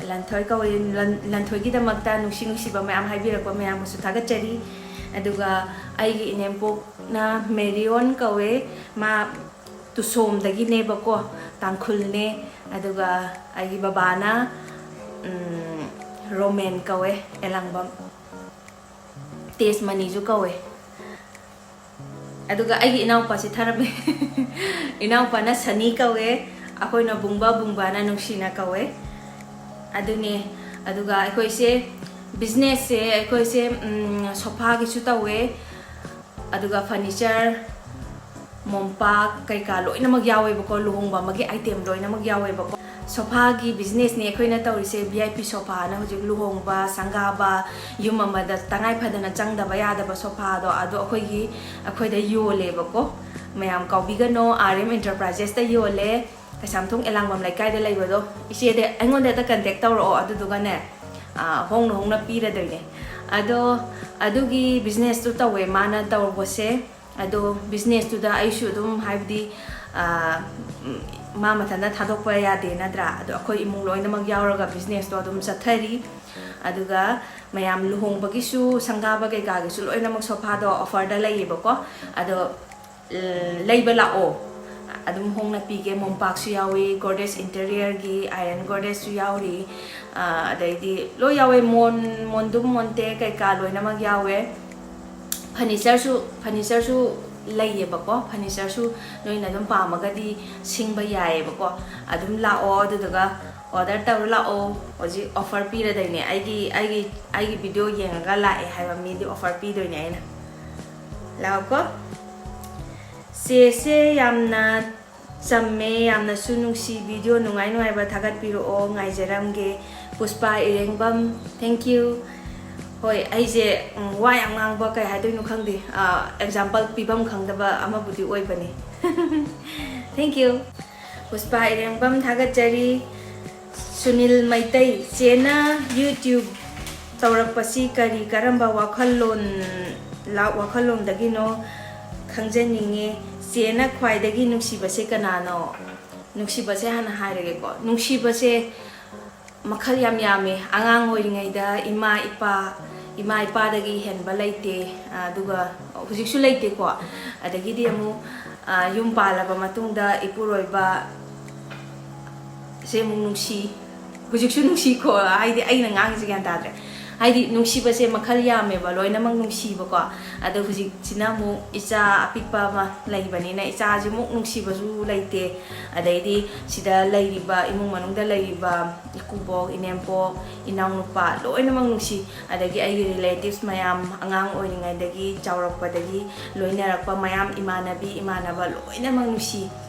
ꯂꯟꯊꯣꯏ ꯀꯧꯋꯦ꯫ ꯂꯟ-, ꯂꯟꯊꯣꯏꯒꯤꯗꯃꯛꯇ ꯅꯨꯡꯁꯤ ꯅꯨꯡꯁꯤꯕ ꯃꯌꯥꯝ ꯍꯥꯏꯕꯤꯔꯛꯄ ꯃꯌꯥꯝꯕꯨꯁꯨ ꯊꯥꯒꯠꯆꯔꯤ꯫ ꯑꯗꯨꯒ ꯑꯩꯒꯤ ꯏꯅꯦꯝꯄꯣꯛꯅ ꯃꯦꯔꯤꯌꯣꯟ ꯀꯧꯋꯦ꯫ ꯃꯥ ꯇꯨꯁꯣꯝꯗꯒꯤꯅꯦꯕꯀꯣ, ꯇꯥꯡꯈꯨꯜꯅꯦ꯫ ꯑꯗꯨꯒ ꯑꯩꯒꯤ ꯕꯕꯥꯅ, ꯎꯝ, ꯔꯣꯃꯦꯟ ꯀꯧꯋꯦ, ꯑꯦꯂꯥꯡꯕꯝ꯫ ꯇꯦꯖꯃꯅꯤꯁꯨ ꯀꯧꯋꯦ꯫ ꯑꯗꯨꯒ ꯑꯩꯒꯤ ꯏꯅꯥꯎꯄꯥꯁꯤ ꯊꯥꯔꯝꯃꯦ꯫ ꯏꯅꯥꯎꯄꯥꯅ ꯁꯅꯤ ꯀꯧꯋꯦ, ꯑꯩꯈꯣꯏꯅ ꯕꯨꯡꯕ ꯕꯨꯡꯕꯥꯅ ꯅꯨꯡꯁꯤꯅ ꯀꯧꯋꯦ꯫ ꯑꯗꯨꯅꯦ꯫ ꯑꯗꯨꯒ ꯑꯩꯈꯣꯏꯁꯦ businessꯁꯦ ꯑꯩꯈꯣꯏꯁꯦ, ꯎꯝ, sofaꯒꯤꯁꯨ ꯇꯧꯋꯦ, ꯑꯗꯨꯒ furniture, ꯃꯣꯝꯄꯥꯛ ꯀꯩꯀꯥ ꯂꯣꯏꯅꯃꯛ ꯌꯥꯎꯋꯦꯕꯀꯣ, ꯂꯨꯍꯣꯡꯕ ꯑꯃꯒꯤ item ꯂꯣꯏꯅꯃꯛ ꯌꯥꯎꯋꯦꯕꯀꯣ꯫ Sofaꯒꯤ businessꯅꯦ ꯑꯩꯈꯣꯏꯅ ꯇꯧꯔꯤꯁꯦ, V I P sofaꯅ ꯍꯧꯖꯤꯛ ꯂꯨꯍꯣꯡꯕ, ꯁꯪꯒꯥꯕ, ꯌꯨꯝ ꯑꯃꯗ ꯇꯉꯥꯏ ꯐꯗꯅ ꯆꯪꯗꯕ ꯌꯥꯗꯕ sofaꯗꯣ, ꯑꯗꯣ ꯑꯩꯈꯣꯏꯒꯤ, ꯑꯩꯈꯣꯏꯗ ꯌꯣꯜꯂꯦꯕꯀꯣ꯫ ꯃꯌꯥꯝ ꯀꯥꯎꯕꯤꯒꯅꯣ, R M Enterprisesꯇ ꯌꯣꯜꯂꯦ, ꯀꯩꯁꯥꯝꯊꯣꯡ ꯑꯦꯂꯥꯡꯕꯝ ꯂꯩꯀꯥꯏꯗ ꯂꯩꯕꯗꯣ꯫ ꯏꯆꯦꯗ, ꯑꯩꯉꯣꯟꯗ ꯍꯦꯛꯇ contact ꯇꯧꯔꯛꯑꯣ, ꯑꯗꯨꯗꯨꯒꯅꯦ, ꯑꯥ, ꯍꯣꯡꯅ ꯍꯣꯡꯅ ꯄꯤꯔꯗꯣꯏꯅꯦ꯫ ꯑꯗꯣ ꯑꯗꯨꯒꯤ businessꯇꯨ ꯇꯧꯋꯦ ꯃꯥꯅ ꯇꯧꯕꯁꯦ꯫ ꯑꯗꯣ ꯕꯤꯖꯤꯅꯦꯁꯇꯨꯗ ꯑꯩꯁꯨ ꯑꯗꯨꯝ, ꯍꯥꯏꯕꯗꯤ, ꯑꯥ, ꯎꯝ, ꯃꯥ ꯃꯊꯟꯇ ꯊꯥꯗꯣꯛꯄ ꯌꯥꯗꯦ ꯅꯠꯇ꯭ꯔꯥ? ꯑꯗꯣ ꯑꯩꯈꯣꯏ ꯏꯃꯨꯡ ꯂꯣꯏꯅꯃꯛ ꯌꯥꯎꯔꯒ ꯕꯤꯖꯤꯅꯦꯁꯇꯣ ꯑꯗꯨꯝ ꯆꯠꯊꯔꯤ꯫ ꯑꯗꯨꯒ ꯃꯌꯥꯝ ꯂꯨꯍꯣꯡꯕꯒꯤꯁꯨ, ꯁꯪꯒꯥꯕ ꯀꯩꯀꯥꯒꯤꯁꯨ ꯂꯣꯏꯅꯃꯛ ꯁꯣꯐꯥꯗꯣ ꯑꯣꯐꯔꯗ ꯂꯩꯌꯦꯕꯀꯣ꯫ ꯑꯗꯣ, ꯎꯝ, ꯂꯩꯕ ꯂꯥꯛꯑꯣ, ꯑꯗꯨꯝ ꯍꯣꯡꯅ ꯄꯤꯒꯦ꯫ ꯃꯣꯝꯄꯥꯛꯁꯨ ꯌꯥꯎꯏ, ꯒꯣꯗ꯭ꯔꯦꯖ ꯏꯟꯇꯤꯔꯤꯌꯔꯒꯤ ꯑꯥꯏꯔꯟ ꯒꯣꯗ꯭ꯔꯦꯖꯁꯨ ꯌꯥꯎꯔꯤ, ꯑꯥ, ꯑꯗꯩꯗꯤ ꯂꯣꯏ ꯌꯥꯎꯋꯦ꯫ ꯃꯣꯟ, ꯃꯣꯟꯗꯨꯝ, ꯃꯣꯟꯇꯦꯛ ꯀꯩꯀꯥ ꯂꯣꯏꯅꯃꯛ ꯌꯥꯎꯋꯦ꯫ ꯐꯔꯅꯤꯆꯔꯁꯨ, ꯐꯔꯅꯤꯆꯔꯁꯨ ꯂꯩꯌꯦꯕꯀꯣ꯫ ꯐꯔꯅꯤꯆꯔꯁꯨ ꯅꯣꯏꯅ ꯑꯗꯨꯝ ꯄꯥꯝꯃꯒꯗꯤ ꯁꯤꯡꯕ ꯌꯥꯏꯌꯦꯕꯀꯣ꯫ ꯑꯗꯨꯝ ꯂꯥꯛꯑꯣ, ꯑꯗꯨꯗꯨꯒ ꯑꯣꯔꯗꯔ ꯇꯧꯔ ꯂꯥꯛꯑꯣ꯫ ꯍꯧꯖꯤꯛ ꯑꯣꯐꯔ ꯄꯤꯔꯗꯣꯏꯅꯦ꯫ ꯑꯩꯒꯤ, ꯑꯩꯒꯤ, ꯑꯩꯒꯤ ꯚꯤꯗꯤꯑꯣ ꯌꯦꯡꯉꯒ ꯂꯥꯛꯑꯦ ꯍꯥꯏꯕ ꯃꯤꯗꯤ ꯑꯣꯐꯔ ꯄꯤꯗꯣꯏꯅꯦ ꯑꯩꯅ꯫ ꯂꯥꯛꯑꯣꯀꯣ꯫ ꯆꯦꯁꯦ ꯌꯥꯝꯅ ꯆꯝꯃꯦ, ꯌꯥꯝꯅꯁꯨ ꯅꯨꯡꯁꯤ꯫ ꯚꯤꯗꯤꯑꯣ ꯅꯨꯡꯉꯥꯏ ꯅꯨꯡꯉꯥꯏꯕ ꯊꯥꯒꯠꯄꯤꯔꯛꯑꯣ, ꯉꯥꯏꯖꯔꯝꯒꯦ꯫ ꯄꯨꯁꯄꯥ ꯏꯔꯦꯡꯕꯝ, thank you꯫ ꯍꯣꯏ, ꯑꯩꯁꯦ, ꯎꯝ, ꯋꯥ ꯌꯥꯝ ꯉꯥꯡꯕ, ꯀꯩ ꯍꯥꯏꯗꯣꯏꯅꯣ ꯈꯪꯗꯦ꯫ ꯑꯥ, ꯑꯦꯛꯖꯥꯝꯄꯜ ꯄꯤꯐꯝ ꯈꯪꯗꯕ ꯑꯃꯕꯨꯗꯤ ꯑꯣꯏꯕꯅꯤ꯫ Thank you꯫ ꯄꯨꯁꯄꯥ ꯏꯔꯦꯡꯕꯝ ꯊꯥꯒꯠꯆꯔꯤ꯫ ꯁꯨꯅꯤꯜ ꯃꯩꯇꯩ, ꯆꯦꯅ YouTube ꯇꯧꯔꯛꯄꯁꯤ ꯀꯔꯤ, ꯀꯔꯝꯕ ꯋꯥꯈꯜꯂꯣꯟ, ꯂꯥ-, ꯋꯥꯈꯜꯂꯣꯟꯗꯒꯤꯅꯣ ꯈꯪꯖꯅꯤꯡꯉꯦ꯫ ꯆꯦꯅ ꯈ꯭ꯋꯥꯏꯗꯒꯤ ꯅꯨꯡꯁꯤꯕꯁꯦ ꯀꯅꯥꯅꯣ? ꯅꯨꯡꯁꯤꯕꯁꯦ ꯍꯥꯟꯅ ꯍꯥꯏꯔꯒꯦꯀꯣ꯫ ꯅꯨꯡꯁꯤꯕꯁꯦ ꯃꯈꯜ ꯌꯥꯝ ꯌꯥꯝꯃꯦ꯫ ꯑꯉꯥꯡ ꯑꯣꯏꯔꯤꯉꯩꯗ ꯏꯃꯥ ꯏꯄꯥ, ꯏꯃꯥ ꯏꯄꯥꯗꯒꯤ ꯍꯦꯟꯕ ꯂꯩꯇꯦ, ꯑꯗꯨꯒ ꯍꯧꯖꯤꯛꯁꯨ ꯂꯩꯇꯦꯀꯣ꯫ ꯑꯗꯒꯤꯗꯤ ꯑꯃꯨꯛ, ꯑ, ꯌꯨꯝ ꯄꯥꯜꯂꯕ ꯃꯇꯨꯡꯗ ꯏꯄꯨꯔꯣꯏꯕ ꯁꯦ ꯑꯃꯨꯛ ꯅꯨꯡꯁꯤ, ꯍꯧꯖꯤꯛꯁꯨ ꯅꯨꯡꯁꯤꯀꯣ, ꯍꯥꯏꯗꯤ ꯑꯩꯅ ꯉꯥꯡꯉꯤꯁꯦ ꯒ꯭ꯌꯥꯟ ꯇꯥꯗ꯭ꯔꯦ꯫ ꯍꯥꯏꯗꯤ ꯅꯨꯡꯁꯤꯕꯁꯦ ꯃꯈꯜ ꯌꯥꯝꯃꯦꯕ, ꯂꯣꯏꯅꯃꯛ ꯅꯨꯡꯁꯤꯕꯀꯣ꯫ ꯑꯗꯣ ꯍꯧꯖꯤꯛꯁꯤꯅ ꯑꯃꯨꯛ ꯏꯆꯥ ꯑꯄꯤꯛꯄ ꯑꯃ ꯂꯩꯕꯅꯤꯅ ꯏꯆꯥꯁꯤꯃꯨꯛ ꯅꯨꯡꯁꯤꯕꯁꯨ ꯂꯩꯇꯦ꯫ ꯑꯗꯩꯗꯤ ꯁꯤꯗ ꯂꯩꯔꯤꯕ, ꯏꯃꯨꯡ ꯃꯅꯨꯡꯗ ꯂꯩꯔꯤꯕ ꯏꯀꯨꯕꯣꯛ, ꯏꯅꯦꯝꯄꯣꯛ, ꯏꯅꯥꯎꯅꯨꯄꯥ ꯂꯣꯏꯅꯃꯛ ꯅꯨꯡꯁꯤ꯫ ꯑꯗꯒꯤ ꯑꯩꯒꯤ ꯔꯤꯂꯦꯇꯤꯚꯁ ꯃꯌꯥꯝ, ꯑꯉꯥꯡ ꯑꯣꯏꯔꯤꯉꯩꯗꯒꯤ ꯆꯥꯎꯔꯛꯄꯗꯒꯤ ꯂꯣꯏꯅꯔꯛꯄ ꯃꯌꯥꯝ, ꯏꯃꯥꯟꯅꯕꯤ, ꯏꯃꯥꯟꯅꯕ ꯂꯣꯏꯅꯃꯛ ꯅꯨꯡꯁꯤ꯫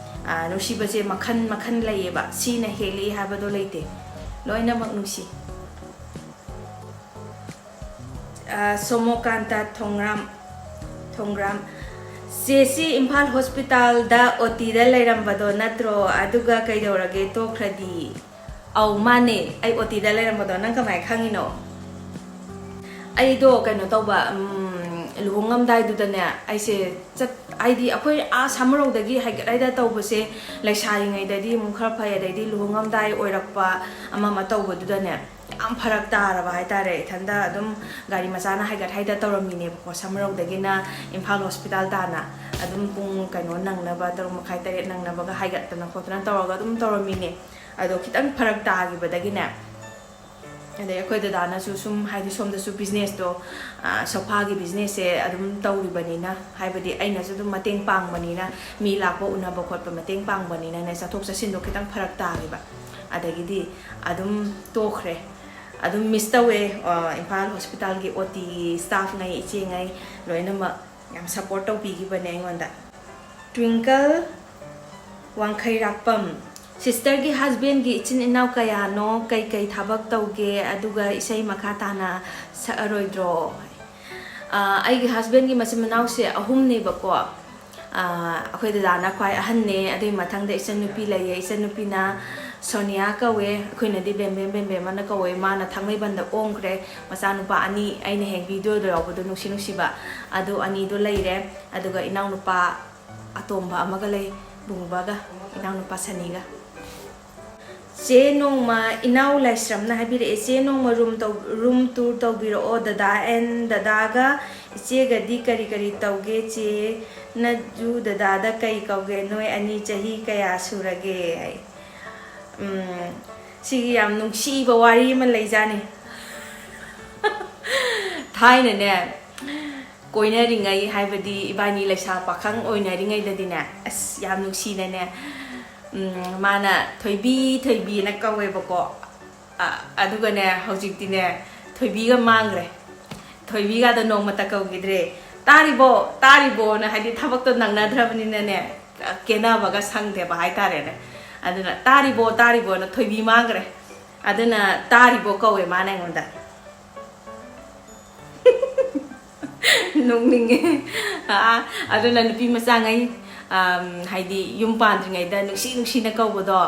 ꯑ, ꯅꯨꯡꯁꯤꯕꯁꯦ ꯃꯈꯜ ꯃꯈꯜ ꯂꯩꯌꯦꯕ, ꯁꯤꯅ ꯍꯦꯜꯂꯤ ꯍꯥꯏꯕꯗꯣ ꯂꯩꯇꯦ, ꯂꯣꯏꯅꯃꯛ ꯅꯨꯡꯁꯤ꯫ ꯑ, ꯁꯣꯃꯣꯀꯥꯟꯇ ꯊꯣꯡꯒ꯭ꯔꯥꯝ, ꯊꯣꯡꯒ꯭ꯔꯥꯝ, ꯆꯦꯁꯤ ꯏꯝꯐꯥꯜ ꯍꯣꯁꯄꯤꯇꯥꯜꯗ ꯑꯣ ꯇꯤꯗ ꯂꯩꯔꯝꯕꯗꯣ ꯅꯠꯇ꯭ꯔꯣ? ꯑꯗꯨꯒ ꯀꯩꯗꯧꯔꯒꯦ, ꯇꯣꯛꯈ꯭ꯔꯗꯤ? ꯑꯧ, ꯃꯥꯅꯦ, ꯑꯩ ꯑꯣ ꯇꯤꯗ ꯂꯩꯔꯝꯕꯗꯣ ꯅꯪ ꯀꯃꯥꯏꯅ ꯈꯪꯉꯤꯅꯣ? ꯑꯩꯗꯣ ꯀꯩꯅꯣ ꯇꯧꯕ, ꯎꯝ, ꯂꯨꯍꯣꯡꯉꯝꯗꯥꯏꯗꯨꯗꯅꯦ, ꯑꯩꯁꯦ ꯆꯠ ꯍꯥꯏꯗꯤ ꯑꯩꯈꯣꯏ ꯑꯥ ꯁꯥꯃꯔꯧꯗꯒꯤ ꯍꯥꯏꯒꯠ ꯍꯥꯏꯗ ꯇꯧꯕꯁꯦ, ꯂꯩꯁꯥꯔꯤꯉꯩꯗꯗꯤ ꯑꯃꯨꯛ ꯈꯔ ꯐꯩ, ꯑꯗꯩꯗꯤ ꯂꯨꯍꯣꯡꯉꯝꯗꯥꯏ ꯑꯣꯏꯔꯛꯄ ꯑꯃ ꯑꯃ ꯇꯧꯕꯗꯨꯗꯅꯦ, ꯌꯥꯝ ꯐꯔꯛ ꯇꯥꯔꯕ ꯍꯥꯏꯇꯥꯔꯦ꯫ ꯏꯊꯟꯗ ꯑꯗꯨꯝ ꯒꯥꯔꯤ ꯃꯆꯥꯅ ꯍꯥꯏꯒꯠ ꯍꯥꯏꯗ ꯇꯧꯔꯝꯃꯤꯅꯦꯕꯀꯣ, ꯁꯥꯃꯔꯧꯗꯒꯤꯅ ꯏꯝꯐꯥꯜ ꯍꯣꯁꯄꯤꯇꯥꯜ ꯇꯥꯅ ꯑꯗꯨꯝ ꯄꯨꯡ ꯀꯩꯅꯣ ꯅꯪꯅꯕ, ꯇꯔꯨꯛ ꯃꯈꯥꯏ ꯇꯔꯦꯠ ꯅꯪꯅꯕꯒ ꯍꯥꯏꯒꯠꯇꯅ ꯈꯣꯠꯇꯅ ꯇꯧꯔꯒ ꯑꯗꯨꯝ ꯇꯧꯔꯝꯃꯤꯅꯦ꯫ ꯑꯗꯣ ꯈꯤꯇꯪ ꯐꯔꯛ ꯇꯥꯈꯤꯕꯗꯒꯤꯅꯦ, ꯑꯗꯩ ꯑꯩꯈꯣꯏ ꯗꯗꯥꯅꯁꯨ ꯁꯨꯝ, ꯍꯥꯏꯗꯤ ꯁꯣꯝꯗꯁꯨ ꯕꯤꯖꯤꯅꯦꯁꯇꯣ, ꯁꯣꯐꯥꯒꯤ ꯕꯤꯖꯤꯅꯦꯁꯁꯦ ꯑꯗꯨꯝ ꯇꯧꯔꯤꯕꯅꯤꯅ, ꯍꯥꯏꯕꯗꯤ ꯑꯩꯅꯁꯨ ꯑꯗꯨꯝ ꯃꯇꯦꯡ ꯄꯥꯡꯕꯅꯤꯅ, ꯃꯤ ꯂꯥꯛꯄ ꯎꯅꯕ ꯈꯣꯠꯄ ꯃꯇꯦꯡ ꯄꯥꯡꯕꯅꯤꯅꯅꯦ, ꯆꯠꯊꯣꯛ ꯆꯠꯁꯤꯟꯗꯣ ꯈꯤꯇꯪ ꯐꯔꯛ ꯇꯥꯈꯤꯕ꯫ ꯑꯗꯒꯤꯗꯤ ꯑꯗꯨꯝ ꯇꯣꯛꯈ꯭ꯔꯦ꯫ ꯑꯗꯨꯝ ꯃꯤꯁ ꯇꯧꯋꯦ꯫ ꯑ, ꯏꯝꯐꯥꯜ ꯍꯣꯁꯄꯤꯇꯥꯜꯒꯤ ꯑꯣ ꯇꯤꯒꯤ ꯁ꯭ꯇꯥꯐꯉꯩ, ꯏꯆꯦꯉꯩ ꯂꯣꯏꯅꯃꯛ ꯌꯥꯝ ꯁꯞꯄꯣꯔꯠ ꯇꯧꯕꯤꯈꯤꯕꯅꯦ ꯑꯩꯉꯣꯟꯗ꯫ ꯇ꯭ꯋꯤꯡꯀꯜ ꯋꯥꯡꯈꯩꯔꯥꯛꯄꯝ, ꯁꯤꯁꯇꯔꯒꯤ ꯍꯁꯕꯦꯟꯒꯤ ꯏꯆꯤꯟ ꯏꯅꯥꯎ ꯀꯌꯥꯅꯣ? ꯀꯩꯀꯩ ꯊꯕꯛ ꯇꯧꯒꯦ? ꯑꯗꯨꯒ ꯏꯁꯩ ꯃꯈꯥ ꯇꯥꯅ ꯁꯛꯑꯔꯣꯏꯗ꯭ꯔꯣ? ꯑ, ꯑꯩꯒꯤ ꯍꯁꯕꯦꯟꯒꯤ ꯃꯆꯤꯟ ꯃꯅꯥꯎꯁꯦ ꯑꯍꯨꯝꯅꯦꯕꯀꯣ꯫ ꯑ, ꯑꯩꯈꯣꯏ ꯗꯗꯥꯅ ꯈ꯭ꯋꯥꯏ ꯑꯍꯟꯅꯦ, ꯑꯗꯨꯒꯤ ꯃꯊꯪꯗ ꯏꯆꯟꯅꯨꯄꯤ ꯂꯩꯌꯦ꯫ ꯏꯆꯟꯅꯨꯄꯤꯅ ꯁꯣꯅꯤꯌꯥ ꯀꯧꯋꯦ, ꯑꯩꯈꯣꯏꯅꯗꯤ ꯕꯦꯝꯕꯦꯝ ꯕꯦꯝꯕꯦꯝ ꯑꯅ ꯀꯧꯋꯦ꯫ ꯃꯥꯅ ꯊꯥꯡꯃꯩꯕꯟꯗ ꯑꯣꯡꯈ꯭ꯔꯦ꯫ ꯃꯆꯥꯅꯨꯄꯥ ꯑꯅꯤ, ꯑꯩꯅ ꯍꯦꯛ ꯚꯤꯗꯤꯑꯣꯗ ꯌꯥꯎꯕꯗꯣ ꯅꯨꯡꯁꯤ ꯅꯨꯡꯁꯤꯕ, ꯑꯗꯨ ꯑꯅꯤꯗꯣ ꯂꯩꯔꯦ꯫ ꯑꯗꯨꯒ ꯏꯅꯥꯎꯅꯨꯄꯥ ꯑꯇꯣꯝꯕ ꯑꯃꯒ ꯂꯩ, ꯕꯨꯡꯕꯒ, ꯏꯅꯥꯎꯅꯨꯄꯥ ꯁꯅꯤꯒ꯫ ꯆꯦ ꯅꯣꯡꯃ, ꯏꯅꯥꯎ ꯂꯥꯏꯁ꯭ꯔꯝꯅ ꯍꯥꯏꯕꯤꯔꯛꯑꯦ, "ꯆꯦ ꯅꯣꯡꯃ ꯔꯨꯝ ꯇꯧ-, ꯔꯨꯝ ꯇꯨꯔ ꯇꯧꯕꯤꯔꯛꯑꯣ, ꯗꯗꯥ ꯑꯦꯟ ꯗꯗꯥꯒ ꯏꯆꯦꯒꯗꯤ ꯀꯔꯤ ꯀꯔꯤ ꯇꯧꯒꯦ? ꯆꯦꯅꯁꯨ ꯗꯗꯥꯗ ꯀꯩ ꯀꯧꯒꯦ? ꯅꯣꯏ ꯑꯅꯤ ꯆꯍꯤ ꯀꯌꯥ ꯁꯨꯔꯒꯦ?" ꯍꯥꯏ꯫ ꯎꯝ, ꯁꯤꯒꯤ ꯌꯥꯝ ꯅꯨꯡꯁꯤꯕ ꯋꯥꯔꯤ ꯑꯃ ꯂꯩꯖꯥꯠꯅꯤ꯫ ꯊꯥꯏꯅꯅꯦ, ꯀꯣꯏꯅꯔꯤꯉꯩ, ꯍꯥꯏꯕꯗꯤ ꯏꯕꯥꯅꯤ ꯂꯩꯁꯥ ꯄꯥꯈꯪ ꯑꯣꯏꯅꯔꯤꯉꯩꯗꯗꯤꯅꯦ, ꯑꯁ, ꯌꯥꯝ ꯅꯨꯡꯁꯤꯅꯅꯦ, ꯎꯝ, ꯃꯥꯅ "ꯊꯣꯏꯕꯤ, ꯊꯣꯏꯕꯤꯅ" ꯀꯧꯋꯦꯕꯀꯣ꯫ ꯑ, ꯑꯗꯨꯒꯅꯦ, ꯍꯧꯖꯤꯛꯇꯤꯅꯦ, ꯊꯣꯏꯕꯤꯒ ꯃꯥꯡꯈ꯭ꯔꯦ꯫ ꯊꯣꯏꯕꯤꯒꯗꯣ ꯅꯣꯡꯃꯇ ꯀꯧꯈꯤꯗ꯭ꯔꯦ꯫ "ꯇꯥꯔꯤꯕꯣ, ꯇꯥꯔꯤꯕꯣꯅ", ꯍꯥꯏꯗꯤ ꯊꯕꯛꯇꯣ ꯅꯪꯅꯗ꯭ꯔꯕꯅꯤꯅꯅꯦ, ꯀꯦꯅꯕꯒ ꯁꯪꯗꯦꯕ ꯍꯥꯏꯇꯥꯔꯦꯅꯦ꯫ ꯑꯗꯨꯅ "ꯇꯥꯔꯤꯕꯣ, ꯇꯥꯔꯤꯕꯣꯅ" ꯊꯣꯏꯕꯤ ꯃꯥꯡꯈ꯭ꯔꯦ꯫ ꯑꯗꯨꯅ "ꯇꯥꯔꯤꯕꯣ" ꯀꯧꯋꯦ ꯃꯥꯅ ꯑꯩꯉꯣꯟꯗ꯫ ꯅꯣꯛꯅꯤꯡꯉꯦ꯫ ꯑꯥ, ꯑꯗꯨꯅ ꯅꯨꯄꯤ ꯃꯆꯥꯉꯩ, ꯑꯝ, ꯍꯥꯏꯗꯤ ꯌꯨꯝ ꯄꯥꯟꯗ꯭ꯔꯤꯉꯩꯗ ꯅꯨꯡꯁꯤ ꯅꯨꯡꯁꯤꯅ ꯀꯧꯕꯗꯣ,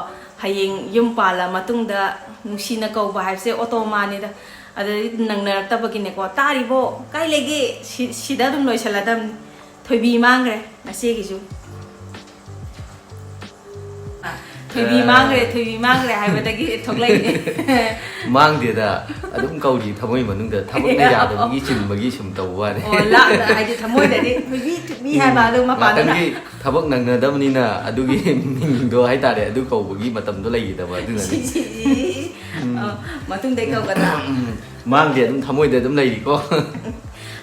ꯍꯌꯦꯡ ꯌꯨꯝ ꯄꯥꯜꯂ ꯃꯇꯨꯡꯗ ꯅꯨꯡꯁꯤꯅ ꯀꯧꯕ ꯍꯥꯏꯕꯁꯦ ꯑꯣꯇꯣꯃꯥꯅꯤꯗ꯫ ꯑꯗꯩ ꯅꯪꯅꯔꯛꯇꯕꯒꯤꯅꯦꯀꯣ, "ꯇꯥꯔꯤꯕꯣ? ꯀꯥꯏ ꯂꯩꯒꯦ?" ꯁꯤ-, ꯁꯤꯗ ꯑꯗꯨꯝ ꯂꯣꯏꯁꯜꯂꯗꯝꯅꯤ꯫ ꯊꯣꯏꯕꯤ ꯃꯥꯡꯈ꯭ꯔꯦ ꯉꯁꯤꯒꯤꯁꯨ꯫ ꯊꯣꯏꯕꯤ ꯑ꯫ ꯃꯥꯡꯈ꯭ꯔꯦ, ꯊꯣꯏꯕꯤ ꯃꯥꯡꯈ꯭ꯔꯦ ꯍꯥꯏꯕꯗꯒꯤ ꯊꯣꯛꯂꯛꯏꯅꯦ꯫ ꯃꯥꯡꯗꯦꯗ, ꯑꯗꯨꯝ ꯀꯧꯔꯤ ꯊꯃꯣꯏ ꯃꯅꯨꯡꯗ꯫ ꯊꯕꯛꯅ ꯌꯥꯗꯕꯒꯤ ꯆꯤꯟꯕꯒꯤ ꯁꯨꯝ ꯇꯧꯕ ꯋꯥꯅꯤ꯫ ꯑꯣ, ꯂꯥꯞꯅ, ꯍꯥꯏꯗꯤ ꯊꯃꯣꯏꯗꯗꯤ ꯊꯣꯏꯕꯤ, ꯊꯣꯏꯕꯤ ꯍꯥꯏꯕ ꯑꯗꯨ ꯃꯄꯥꯟꯗꯅ꯫ ꯉꯥꯛꯇꯪꯒꯤ ꯊꯕꯛ ꯅꯪꯅꯗꯕꯅꯤꯅ ꯑꯗꯨꯒꯤ meaningꯗꯣ ꯍꯥꯏꯇꯥꯔꯦ, ꯑꯗꯨ ꯀꯧꯕꯒꯤ ꯃꯇꯝꯗꯣ ꯂꯩꯈꯤꯗꯕ ꯑꯗꯨꯅꯅꯤ꯫ ꯁꯤ, ꯁꯤ, ꯁꯤ꯫ ꯎꯝ꯫ ꯑ, ꯃꯇꯨꯡꯗꯩ ꯀꯧꯒꯗ꯭ꯔꯥ? ꯎꯝ, ꯃꯥꯡꯗꯦ, ꯑꯗꯨꯝ ꯊꯃꯣꯏꯗ ꯑꯗꯨꯝ ꯂꯩꯔꯤꯀꯣ꯫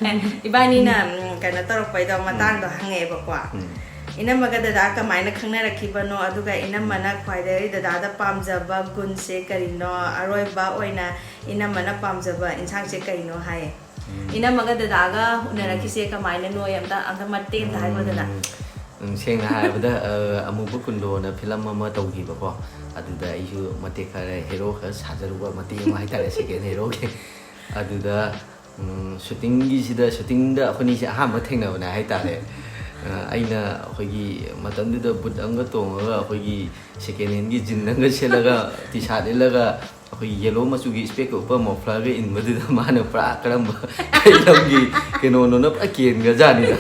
ꯑꯦ, ꯏꯕꯥꯅꯤꯅ, ꯎꯝ, ꯀꯩꯅꯣ ꯇꯧꯔꯛꯄꯩꯗꯣ, ꯎꯝ꯫ ꯃꯇꯥꯡꯗꯣ ꯍꯪꯉꯛꯑꯦꯕꯀꯣ꯫ ꯎꯝ꯫ ꯏꯅꯝꯃꯒ ꯗꯗꯥ ꯀꯃꯥꯏꯅ ꯈꯪꯅꯔꯛꯈꯤꯕꯅꯣ? ꯑꯗꯨꯒ ꯏꯅꯝꯃꯅ ꯈ꯭ꯋꯥꯏꯗꯒꯤ ꯗꯗꯥꯗ ꯄꯥꯝꯖꯕ ꯒꯨꯟꯁꯦ ꯀꯔꯤꯅꯣ? ꯑꯔꯣꯏꯕ ꯑꯣꯏꯅ ꯏꯅꯝꯃꯅ ꯄꯥꯝꯖꯕ ꯏꯟꯁꯥꯡꯁꯦ ꯀꯩꯅꯣ ꯍꯥꯏꯌꯦ꯫ ꯎꯝ꯫ ꯏꯅꯝꯃꯒ ꯗꯗꯥꯒ ꯎꯅꯔꯛꯈꯤꯁꯦ ꯎꯝ꯫ ꯀꯃꯥꯏꯅꯅꯣ? ꯑꯝꯇ, ꯑꯝꯇ ꯃꯇꯦꯛ ꯑꯝꯇ ꯍꯥꯏꯔꯛꯑꯣꯗꯅ꯫ ꯎꯝ, ꯎꯝ, ꯁꯦꯡꯅ ꯍꯥꯏꯔꯕꯗ, ꯑ, ꯑꯃꯨꯕ ꯀꯨꯟꯗꯣꯅ ꯐꯤꯂꯝ ꯑꯃ ꯇꯧꯈꯤꯕꯀꯣ꯫ ꯑꯗꯨꯗ ꯑꯩꯁꯨ ꯃꯇꯦꯛ ꯈꯔ ꯍꯦꯔꯣ ꯈꯔ ꯁꯥꯖꯔꯨꯕ ꯃꯇꯦꯛ ꯑꯃ ꯍꯥꯏꯇꯥꯔꯦ, ꯁꯦꯀꯦꯟ ꯍꯦꯔꯣꯒꯤ꯫ ꯑꯗꯨꯗ ꯎꯝ, ꯁꯨꯇꯤꯡꯒꯤꯁꯤꯗ, ꯁꯨꯇꯤꯡꯗ ꯑꯩꯈꯣꯏꯅꯤꯁꯦ ꯑꯍꯥꯟꯕ ꯊꯦꯡꯅꯕꯅꯦ ꯍꯥꯏꯇꯥꯔꯦ꯫ ꯑ, ꯑꯩꯅ ꯑꯩꯈꯣꯏꯒꯤ ꯃꯇꯝꯗꯨꯗ ꯕꯨꯠ ꯑꯃꯒ ꯇꯣꯡꯉꯒ ꯑꯩꯈꯣꯏꯒꯤ ꯁꯦꯀꯦꯟ ꯍꯦꯟꯒꯤ ꯖꯤꯟ ꯑꯃꯒ ꯁꯦꯠꯂꯒ, ꯇꯤ ꯁꯥꯔꯠ ꯂꯤꯠꯂꯒ, ꯑꯩꯈꯣꯏꯒꯤ ꯌꯦꯂꯣ ꯃꯆꯨꯒꯤ ꯏꯁꯄꯦꯛꯀ ꯎꯞꯄ ꯃꯐ꯭ꯂꯔꯒ ꯏꯟꯕꯗꯨꯗ ꯃꯥꯅ ꯄꯨꯔꯥ ꯀꯔꯝꯕ ꯀꯩ ꯂꯝꯒꯤ ꯀꯩꯅꯣꯅꯣꯅ ꯄꯨꯔꯥ ꯀꯦꯟꯒ꯭ꯔꯖꯥꯠꯅꯤꯗ꯫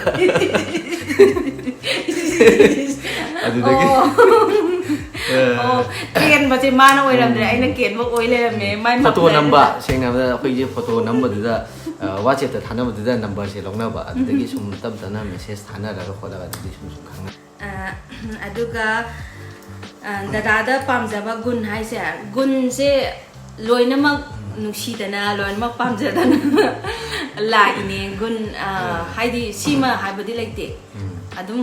ꯑꯗꯨꯗꯒꯤ ꯑꯣ꯫ ꯑ, ꯑꯣ, ꯀꯦꯟꯕꯁꯦ ꯃꯥꯅ ꯑꯣꯏꯔꯝꯗ꯭ꯔꯦ, ꯎꯝ꯫ ꯑꯩꯅ ꯀꯦꯟꯕ ꯑꯣꯏ ꯂꯩꯔꯝꯃꯦ꯫ ꯃꯥꯏ ꯐꯣꯇꯣ ꯃꯐ꯭ꯂꯔꯗꯨꯗ꯫ ꯅꯝꯕ, ꯁꯦꯡꯅ ꯍꯥꯏꯕꯗ ꯑꯩꯈꯣꯏꯁꯦ ꯐꯣꯇꯣ ꯅꯝꯕꯗꯨꯗ, ꯑ, WhatsApp-ꯇ ꯊꯥꯅꯕꯗꯨꯗ ꯅꯝꯕꯔꯁꯦ ꯂꯧꯅꯕ, ꯑꯗꯨꯗꯒꯤ ꯁꯨꯝ ꯇꯞ ꯇꯞꯅ message ꯊꯥꯅꯔꯒ ꯈꯣꯠꯂꯒ ꯑꯗꯨꯗꯤ ꯁꯨꯝ ꯁꯨꯝ ꯈꯪꯅ꯫ ꯑ, ꯑꯗꯨꯒ, ꯑ, ꯗꯗꯥꯗ ꯄꯥꯝꯖꯕ ꯒꯨꯟ ꯍꯥꯏꯁꯦ, ꯒꯨꯟꯁꯦ ꯂꯣꯏꯅꯃꯛ ꯅꯨꯡꯁꯤꯗꯅ, ꯂꯣꯏꯅꯃꯛ ꯄꯥꯝꯖꯗꯅ ꯂꯥꯛꯏꯅꯦ꯫ ꯒꯨꯟ, ꯑ, ꯎꯝ꯫ ꯍꯥꯏꯗꯤ ꯁꯤꯃ ꯍꯥꯏꯕꯗꯤ ꯂꯩꯇꯦ꯫ ꯎꯝ꯫ ꯑꯗꯨꯝ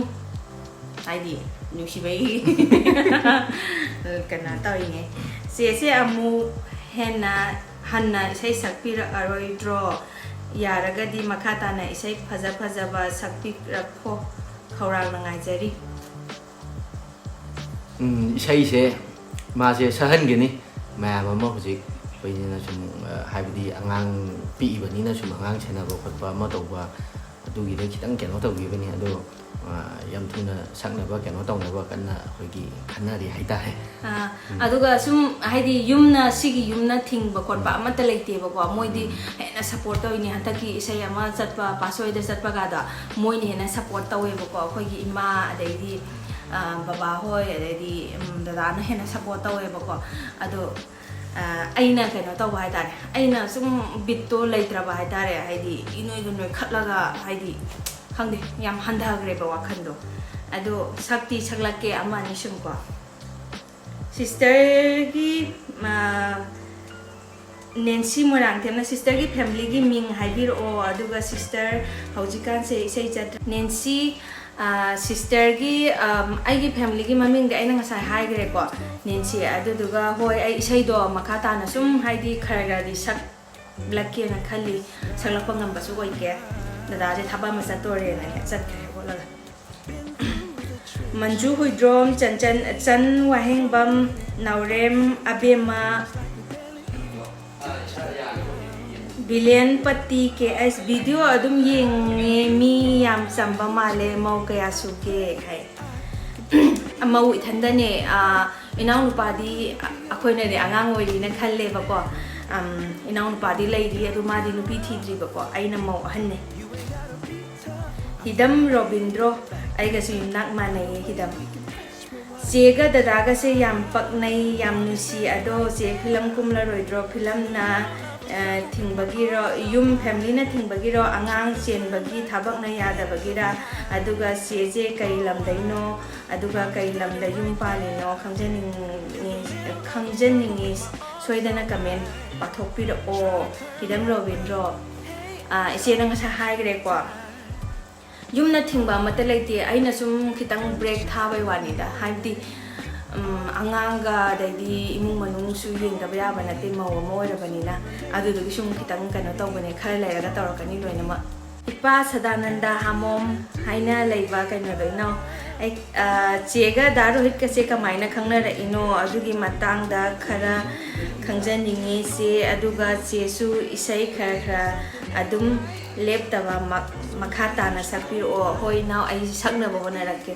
ꯍꯥꯏꯗꯤ ꯅꯨꯡꯁꯤꯕꯩ ꯀꯩꯅꯣ ꯇꯧꯔꯤꯅꯦ꯫ ꯆꯦꯁꯦ ꯑꯃꯨꯛ ꯍꯦꯟꯅ ꯍꯟꯅ ꯏꯁꯩ ꯁꯛꯄꯤꯔꯛꯑꯔꯣꯏꯗ꯭ꯔꯣ? ꯌꯥꯔꯒꯗꯤ ꯃꯈꯥ ꯇꯥꯅ ꯏꯁꯩ ꯐꯖ ꯐꯖꯕ ꯁꯛꯄꯤꯔꯛꯈꯣ꯫ ꯈꯧꯔꯥꯡꯅ ꯉꯥꯏꯖꯔꯤ꯫ ꯎꯝ, ꯏꯁꯩꯁꯦ ꯃꯥꯁꯦ ꯁꯛꯍꯟꯒꯅꯤ꯫ ꯃꯌꯥꯝ ꯑꯃ ꯍꯧꯖꯤꯛ ꯑꯩꯈꯣꯏꯅ ꯁꯨꯝ, ꯑ, ꯍꯥꯏꯕꯗꯤ ꯑꯉꯥꯡ ꯄꯤꯛꯏꯕꯅꯤꯅ ꯁꯨꯝ ꯑꯉꯥꯡ ꯁꯦꯟꯅꯕ ꯈꯣꯠꯄ ꯑꯃ ꯇꯧꯕ, ꯑꯗꯨꯒꯤꯗ ꯈꯤꯇꯪ ꯀꯩꯅꯣ ꯇꯧꯈꯤꯕꯅꯤ꯫ ꯑꯗꯣ ꯑ, ꯌꯥꯝ ꯊꯨꯅ ꯁꯛꯅꯕ ꯀꯩꯅꯣ ꯇꯧꯅꯕ ꯀꯟꯅ ꯑꯩꯈꯣꯏꯒꯤ ꯈꯟꯅꯔꯤ ꯍꯥꯏꯇꯥꯔꯦ꯫ ꯑꯥ, ꯑꯗꯨꯒ ꯁꯨꯝ ꯍꯥꯏꯗꯤ ꯌꯨꯝꯅ, ꯁꯤꯒꯤ ꯌꯨꯝꯅ ꯊꯤꯡꯕ ꯈꯣꯠꯄ ꯑꯃꯠꯇ ꯂꯩꯇꯦꯕꯀꯣ꯫ ꯃꯣꯏꯗꯤ ꯍꯦꯟꯅ ꯁꯞꯄꯣꯔꯠ ꯇꯧꯔꯤꯅꯦ꯫ ꯍꯟꯗꯛꯀꯤ ꯏꯁꯩ ꯑꯃ ꯆꯠꯄ, ꯄꯥꯁꯣꯏꯗ ꯆꯠꯄꯒꯗꯣ ꯃꯣꯏꯅ ꯍꯦꯟꯅ ꯁꯞꯄꯣꯔꯠ ꯇꯧꯋꯦꯕꯀꯣ꯫ ꯑꯩꯈꯣꯏꯒꯤ ꯏꯃꯥ, ꯑꯗꯩꯗꯤ, ꯑ, ꯕꯕꯥ ꯍꯣꯏ, ꯑꯗꯩꯗꯤ, ꯎꯝ, ꯗꯗꯥꯅ ꯍꯦꯟꯅ ꯁꯞꯄꯣꯔꯠ ꯇꯧꯋꯦꯕꯀꯣ꯫ ꯑꯗꯣ, ꯑ, ꯑꯩꯅ ꯀꯩꯅꯣ ꯇꯧꯕ ꯍꯥꯏꯇꯥꯔꯦ, ꯑꯩꯅ ꯁꯨꯝ ꯕꯤꯠꯇꯣ ꯂꯩꯇ꯭ꯔꯕ ꯍꯥꯏꯇꯥꯔꯦ꯫ ꯍꯥꯏꯗꯤ ꯏꯅꯣꯏꯗ ꯅꯣꯏꯈꯠꯂꯒ, ꯍꯥꯏꯗꯤ ꯈꯪꯗꯦ, ꯌꯥꯝ ꯍꯟꯊꯈ꯭ꯔꯦꯕ ꯋꯥꯈꯜꯗꯣ꯫ ꯑꯗꯣ ꯁꯛꯇꯤ ꯁꯛꯂꯛꯀꯦ ꯑꯃ ꯑꯅꯤ ꯁꯨꯝꯀꯣ꯫ ꯁꯤꯁꯇꯔꯒꯤ, ꯑ, ꯅꯦꯟꯁꯤ ꯃꯣꯏꯔꯥꯡꯊꯦꯝꯅ, "ꯁꯤꯁꯇꯔꯒꯤ ꯐꯦꯃꯤꯂꯤꯒꯤ ꯃꯤꯡ ꯍꯥꯏꯕꯤꯔꯛꯑꯣ, ꯑꯗꯨꯒ ꯁꯤꯁꯇꯔ ꯍꯧꯖꯤꯛꯀꯥꯟꯁꯦ ꯏꯁꯩ ꯆꯠꯇ꯭ꯔ-" ꯅꯦꯟꯁꯤ, ꯑ, ꯁꯤꯁꯇꯔꯒꯤ, ꯑꯝ, ꯑꯩꯒꯤ ꯐꯦꯃꯤꯂꯤꯒꯤ ꯃꯃꯤꯡꯗꯤ ꯑꯩꯅ ꯉꯁꯥꯏ ꯍꯥꯏꯈ꯭ꯔꯦꯀꯣ, ꯅꯦꯟꯁꯤ꯫ ꯑꯗꯨꯗꯨꯒ ꯍꯣꯏ, ꯑꯩ ꯏꯁꯩꯗꯣ ꯃꯈꯥ ꯇꯥꯅ ꯁꯨꯝ ꯍꯥꯏꯗꯤ ꯈꯔ ꯈꯔꯗꯤ ꯁꯛꯂꯛꯀꯦꯅ ꯈꯜꯂꯤ, ꯁꯛꯂꯛꯄ ꯉꯝꯕꯁꯨ ꯑꯣꯏꯒꯦ꯫ ꯗꯗꯥꯁꯦ ꯊꯕꯛ ꯑꯃ ꯆꯠꯇꯣꯔꯦꯅ ꯆꯠꯈ꯭ꯔꯦ ꯍꯧꯒꯠꯂꯒ꯫ ꯃꯟꯖꯨ ꯍꯨꯏꯗ꯭ꯔꯣꯝ, ꯆꯟꯆꯟ, ꯆꯟ ꯋꯥꯍꯦꯡꯕꯝ, ꯅꯥꯎꯔꯦꯝ ꯑꯕꯦꯝꯃ, ꯕꯤꯂꯦꯟ ꯄꯠꯇꯤ ꯀꯦ ꯑꯩꯁ ꯚꯤꯗꯤꯑꯣ ꯑꯗꯨꯝ ꯌꯦꯡꯉꯦ, ꯃꯤ ꯌꯥꯝ ꯆꯝꯕ ꯃꯥꯜꯂꯦ, ꯃꯧ ꯀꯌꯥ ꯁꯨꯒꯦ ꯍꯥꯏ꯫ ꯃꯧ ꯏꯊꯟꯗꯅꯦ꯫ ꯑꯥ, ꯏꯅꯥꯎꯅꯨꯄꯥꯗꯤ ꯑꯩꯈꯣꯏꯅꯗꯤ ꯑꯉꯥꯡ ꯑꯣꯏꯔꯤꯅ ꯈꯜꯂꯦꯕꯀꯣ꯫ ꯑꯝ, ꯏꯅꯥꯎꯅꯨꯄꯥꯗꯤ ꯂꯩꯔꯤ, ꯑꯗꯨ ꯃꯥꯗꯤ ꯅꯨꯄꯤ ꯊꯤꯗ꯭ꯔꯤꯕꯀꯣ, ꯑꯩꯅ ꯃꯧ ꯑꯍꯟꯅꯦ꯫ ꯍꯤꯗꯝ ꯔꯣꯕꯤꯟꯗ꯭ꯔꯣ, ꯑꯩꯒꯁꯨ ꯌꯨꯝꯅꯥꯛ ꯃꯥꯟꯅꯩꯌꯦ ꯍꯤꯗꯝ꯫ ꯆꯦꯒ ꯗꯗꯥꯒꯁꯦ ꯌꯥꯝ ꯄꯛꯅꯩ, ꯌꯥꯝ ꯅꯨꯡꯁꯤ꯫ ꯑꯗꯣ ꯆꯦ, ꯐꯤꯂꯝ ꯀꯨꯝꯂꯔꯣꯏꯗ꯭ꯔꯣ? ꯐꯤꯂꯝꯅ, ꯑ, ꯊꯤꯡꯕꯒꯤꯔꯣ, ꯌꯨꯝ ꯐꯦꯃꯤꯂꯤꯅ ꯊꯤꯡꯕꯒꯤꯔꯣ, ꯑꯉꯥꯡ ꯆꯦꯟꯕꯒꯤ ꯊꯕꯛꯅ ꯌꯥꯗꯕꯒꯤꯔ? ꯑꯗꯨꯒ ꯆꯦꯁꯦ ꯀꯩ ꯂꯝꯗꯩꯅꯣ? ꯑꯗꯨꯒ ꯀꯩ ꯂꯝꯗ ꯌꯨꯝ ꯄꯥꯜꯂꯤꯅꯣ ꯈꯪꯖꯅꯤꯡꯉꯤ, ꯈꯪꯖꯅꯤꯡꯉꯤ꯫ ꯁꯣꯏꯗꯅ ꯀꯃꯦꯟ ꯄꯥꯊꯣꯛꯄꯤꯔꯛꯑꯣ꯫ ꯍꯤꯗꯝ ꯔꯣꯕꯤꯟꯗ꯭ꯔꯣ, ꯑ, ꯏꯆꯦꯅ ꯉꯁꯥꯏ ꯍꯥꯏꯈ꯭ꯔꯦꯀꯣ꯫ ꯌꯨꯝꯅ ꯊꯤꯡꯕ ꯑꯃꯠꯇ ꯂꯩꯇꯦ, ꯑꯩꯅ ꯁꯨꯝ ꯈꯤꯇꯪ ꯕ꯭ꯔꯦꯛ ꯊꯥꯕꯩ ꯋꯥꯅꯤꯗ꯫ ꯍꯥꯏꯕꯗꯤ, ꯎꯝ, ꯑꯉꯥꯡꯒ ꯑꯗꯩꯗꯤ ꯏꯃꯨꯡ ꯃꯅꯨꯡꯁꯨ ꯌꯦꯡꯗꯕ ꯌꯥꯕ ꯅꯠꯇꯦ, ꯃꯧ ꯑꯃ ꯑꯣꯏꯔꯕꯅꯤꯅ꯫ ꯑꯗꯨꯗꯨꯒꯤ ꯁꯨꯝ ꯈꯤꯇꯪ ꯀꯩꯅꯣ ꯇꯧꯕꯅꯦ, ꯈꯔ ꯂꯩꯔꯒ ꯇꯧꯔꯛꯀꯅꯤ ꯂꯣꯏꯅꯃꯛ꯫ ꯏꯄꯥ ꯁꯗꯥꯅꯟꯗ ꯍꯥꯃꯣꯝ ꯍꯥꯏꯅ ꯂꯩꯕ ꯀꯩꯅꯣꯗꯣ, ꯏꯅꯥꯎ, ꯑꯩ, ꯑ, ꯆꯦꯒ ꯗꯥ ꯔꯣꯍꯤꯠꯀꯁꯦ ꯀꯃꯥꯏꯅ ꯈꯪꯅꯔꯛꯏꯅꯣ? ꯑꯗꯨꯒꯤ ꯃꯇꯥꯡꯗ ꯈꯔ ꯈꯪꯖꯅꯤꯡꯉꯤ ꯆꯦ꯫ ꯑꯗꯨꯒ ꯆꯦꯁꯨ ꯏꯁꯩ ꯈꯔ ꯈꯔ ꯑꯗꯨꯝ ꯂꯦꯞꯇꯕꯃꯛ ꯃꯈꯥ ꯇꯥꯅ ꯁꯛꯄꯤꯔꯛꯑꯣ꯫ ꯍꯣꯏ ꯏꯅꯥꯎ, ꯑꯩ ꯁꯛꯅꯕ ꯍꯣꯠꯅꯔꯛꯀꯦ꯫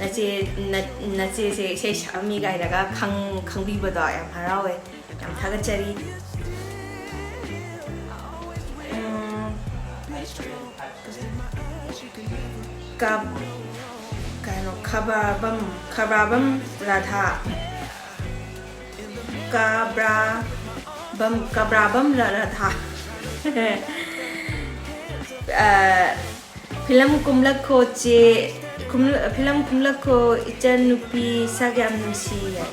ꯅꯆꯦ ꯅ- ꯅꯆꯦꯁꯦ ꯏꯁꯩ ꯁꯛꯑꯝꯃꯤ ꯀꯥꯏꯅꯒ ꯈꯪ ꯈꯪꯕꯤꯕꯗꯣ ꯌꯥꯝ ꯍꯔꯥꯎꯋꯦ꯫ ꯌꯥꯝ ꯊꯥꯒꯠꯆꯔꯤ꯫ ꯎꯝ, ꯀ- ꯀꯩꯅꯣ, ꯈꯕꯥꯕꯝ ꯈꯕꯥꯕꯝ ꯔꯥꯙꯥ꯫ ꯀꯕ꯭ꯔꯥꯕꯝ ꯀꯕ꯭ꯔꯥꯕꯝ ꯔꯥꯙꯥ꯫ ꯑ, ꯐꯤꯂꯝ ꯀꯨꯝꯂꯛꯈꯣ ꯆꯦ, ꯀꯨꯝ- ꯐꯤꯂꯝ ꯀꯨꯝꯂꯛꯈꯣ ꯏꯆꯟꯅꯨꯄꯤ ꯁꯛ ꯌꯥꯝ ꯅꯨꯡꯁꯤ ꯍꯥꯏ꯫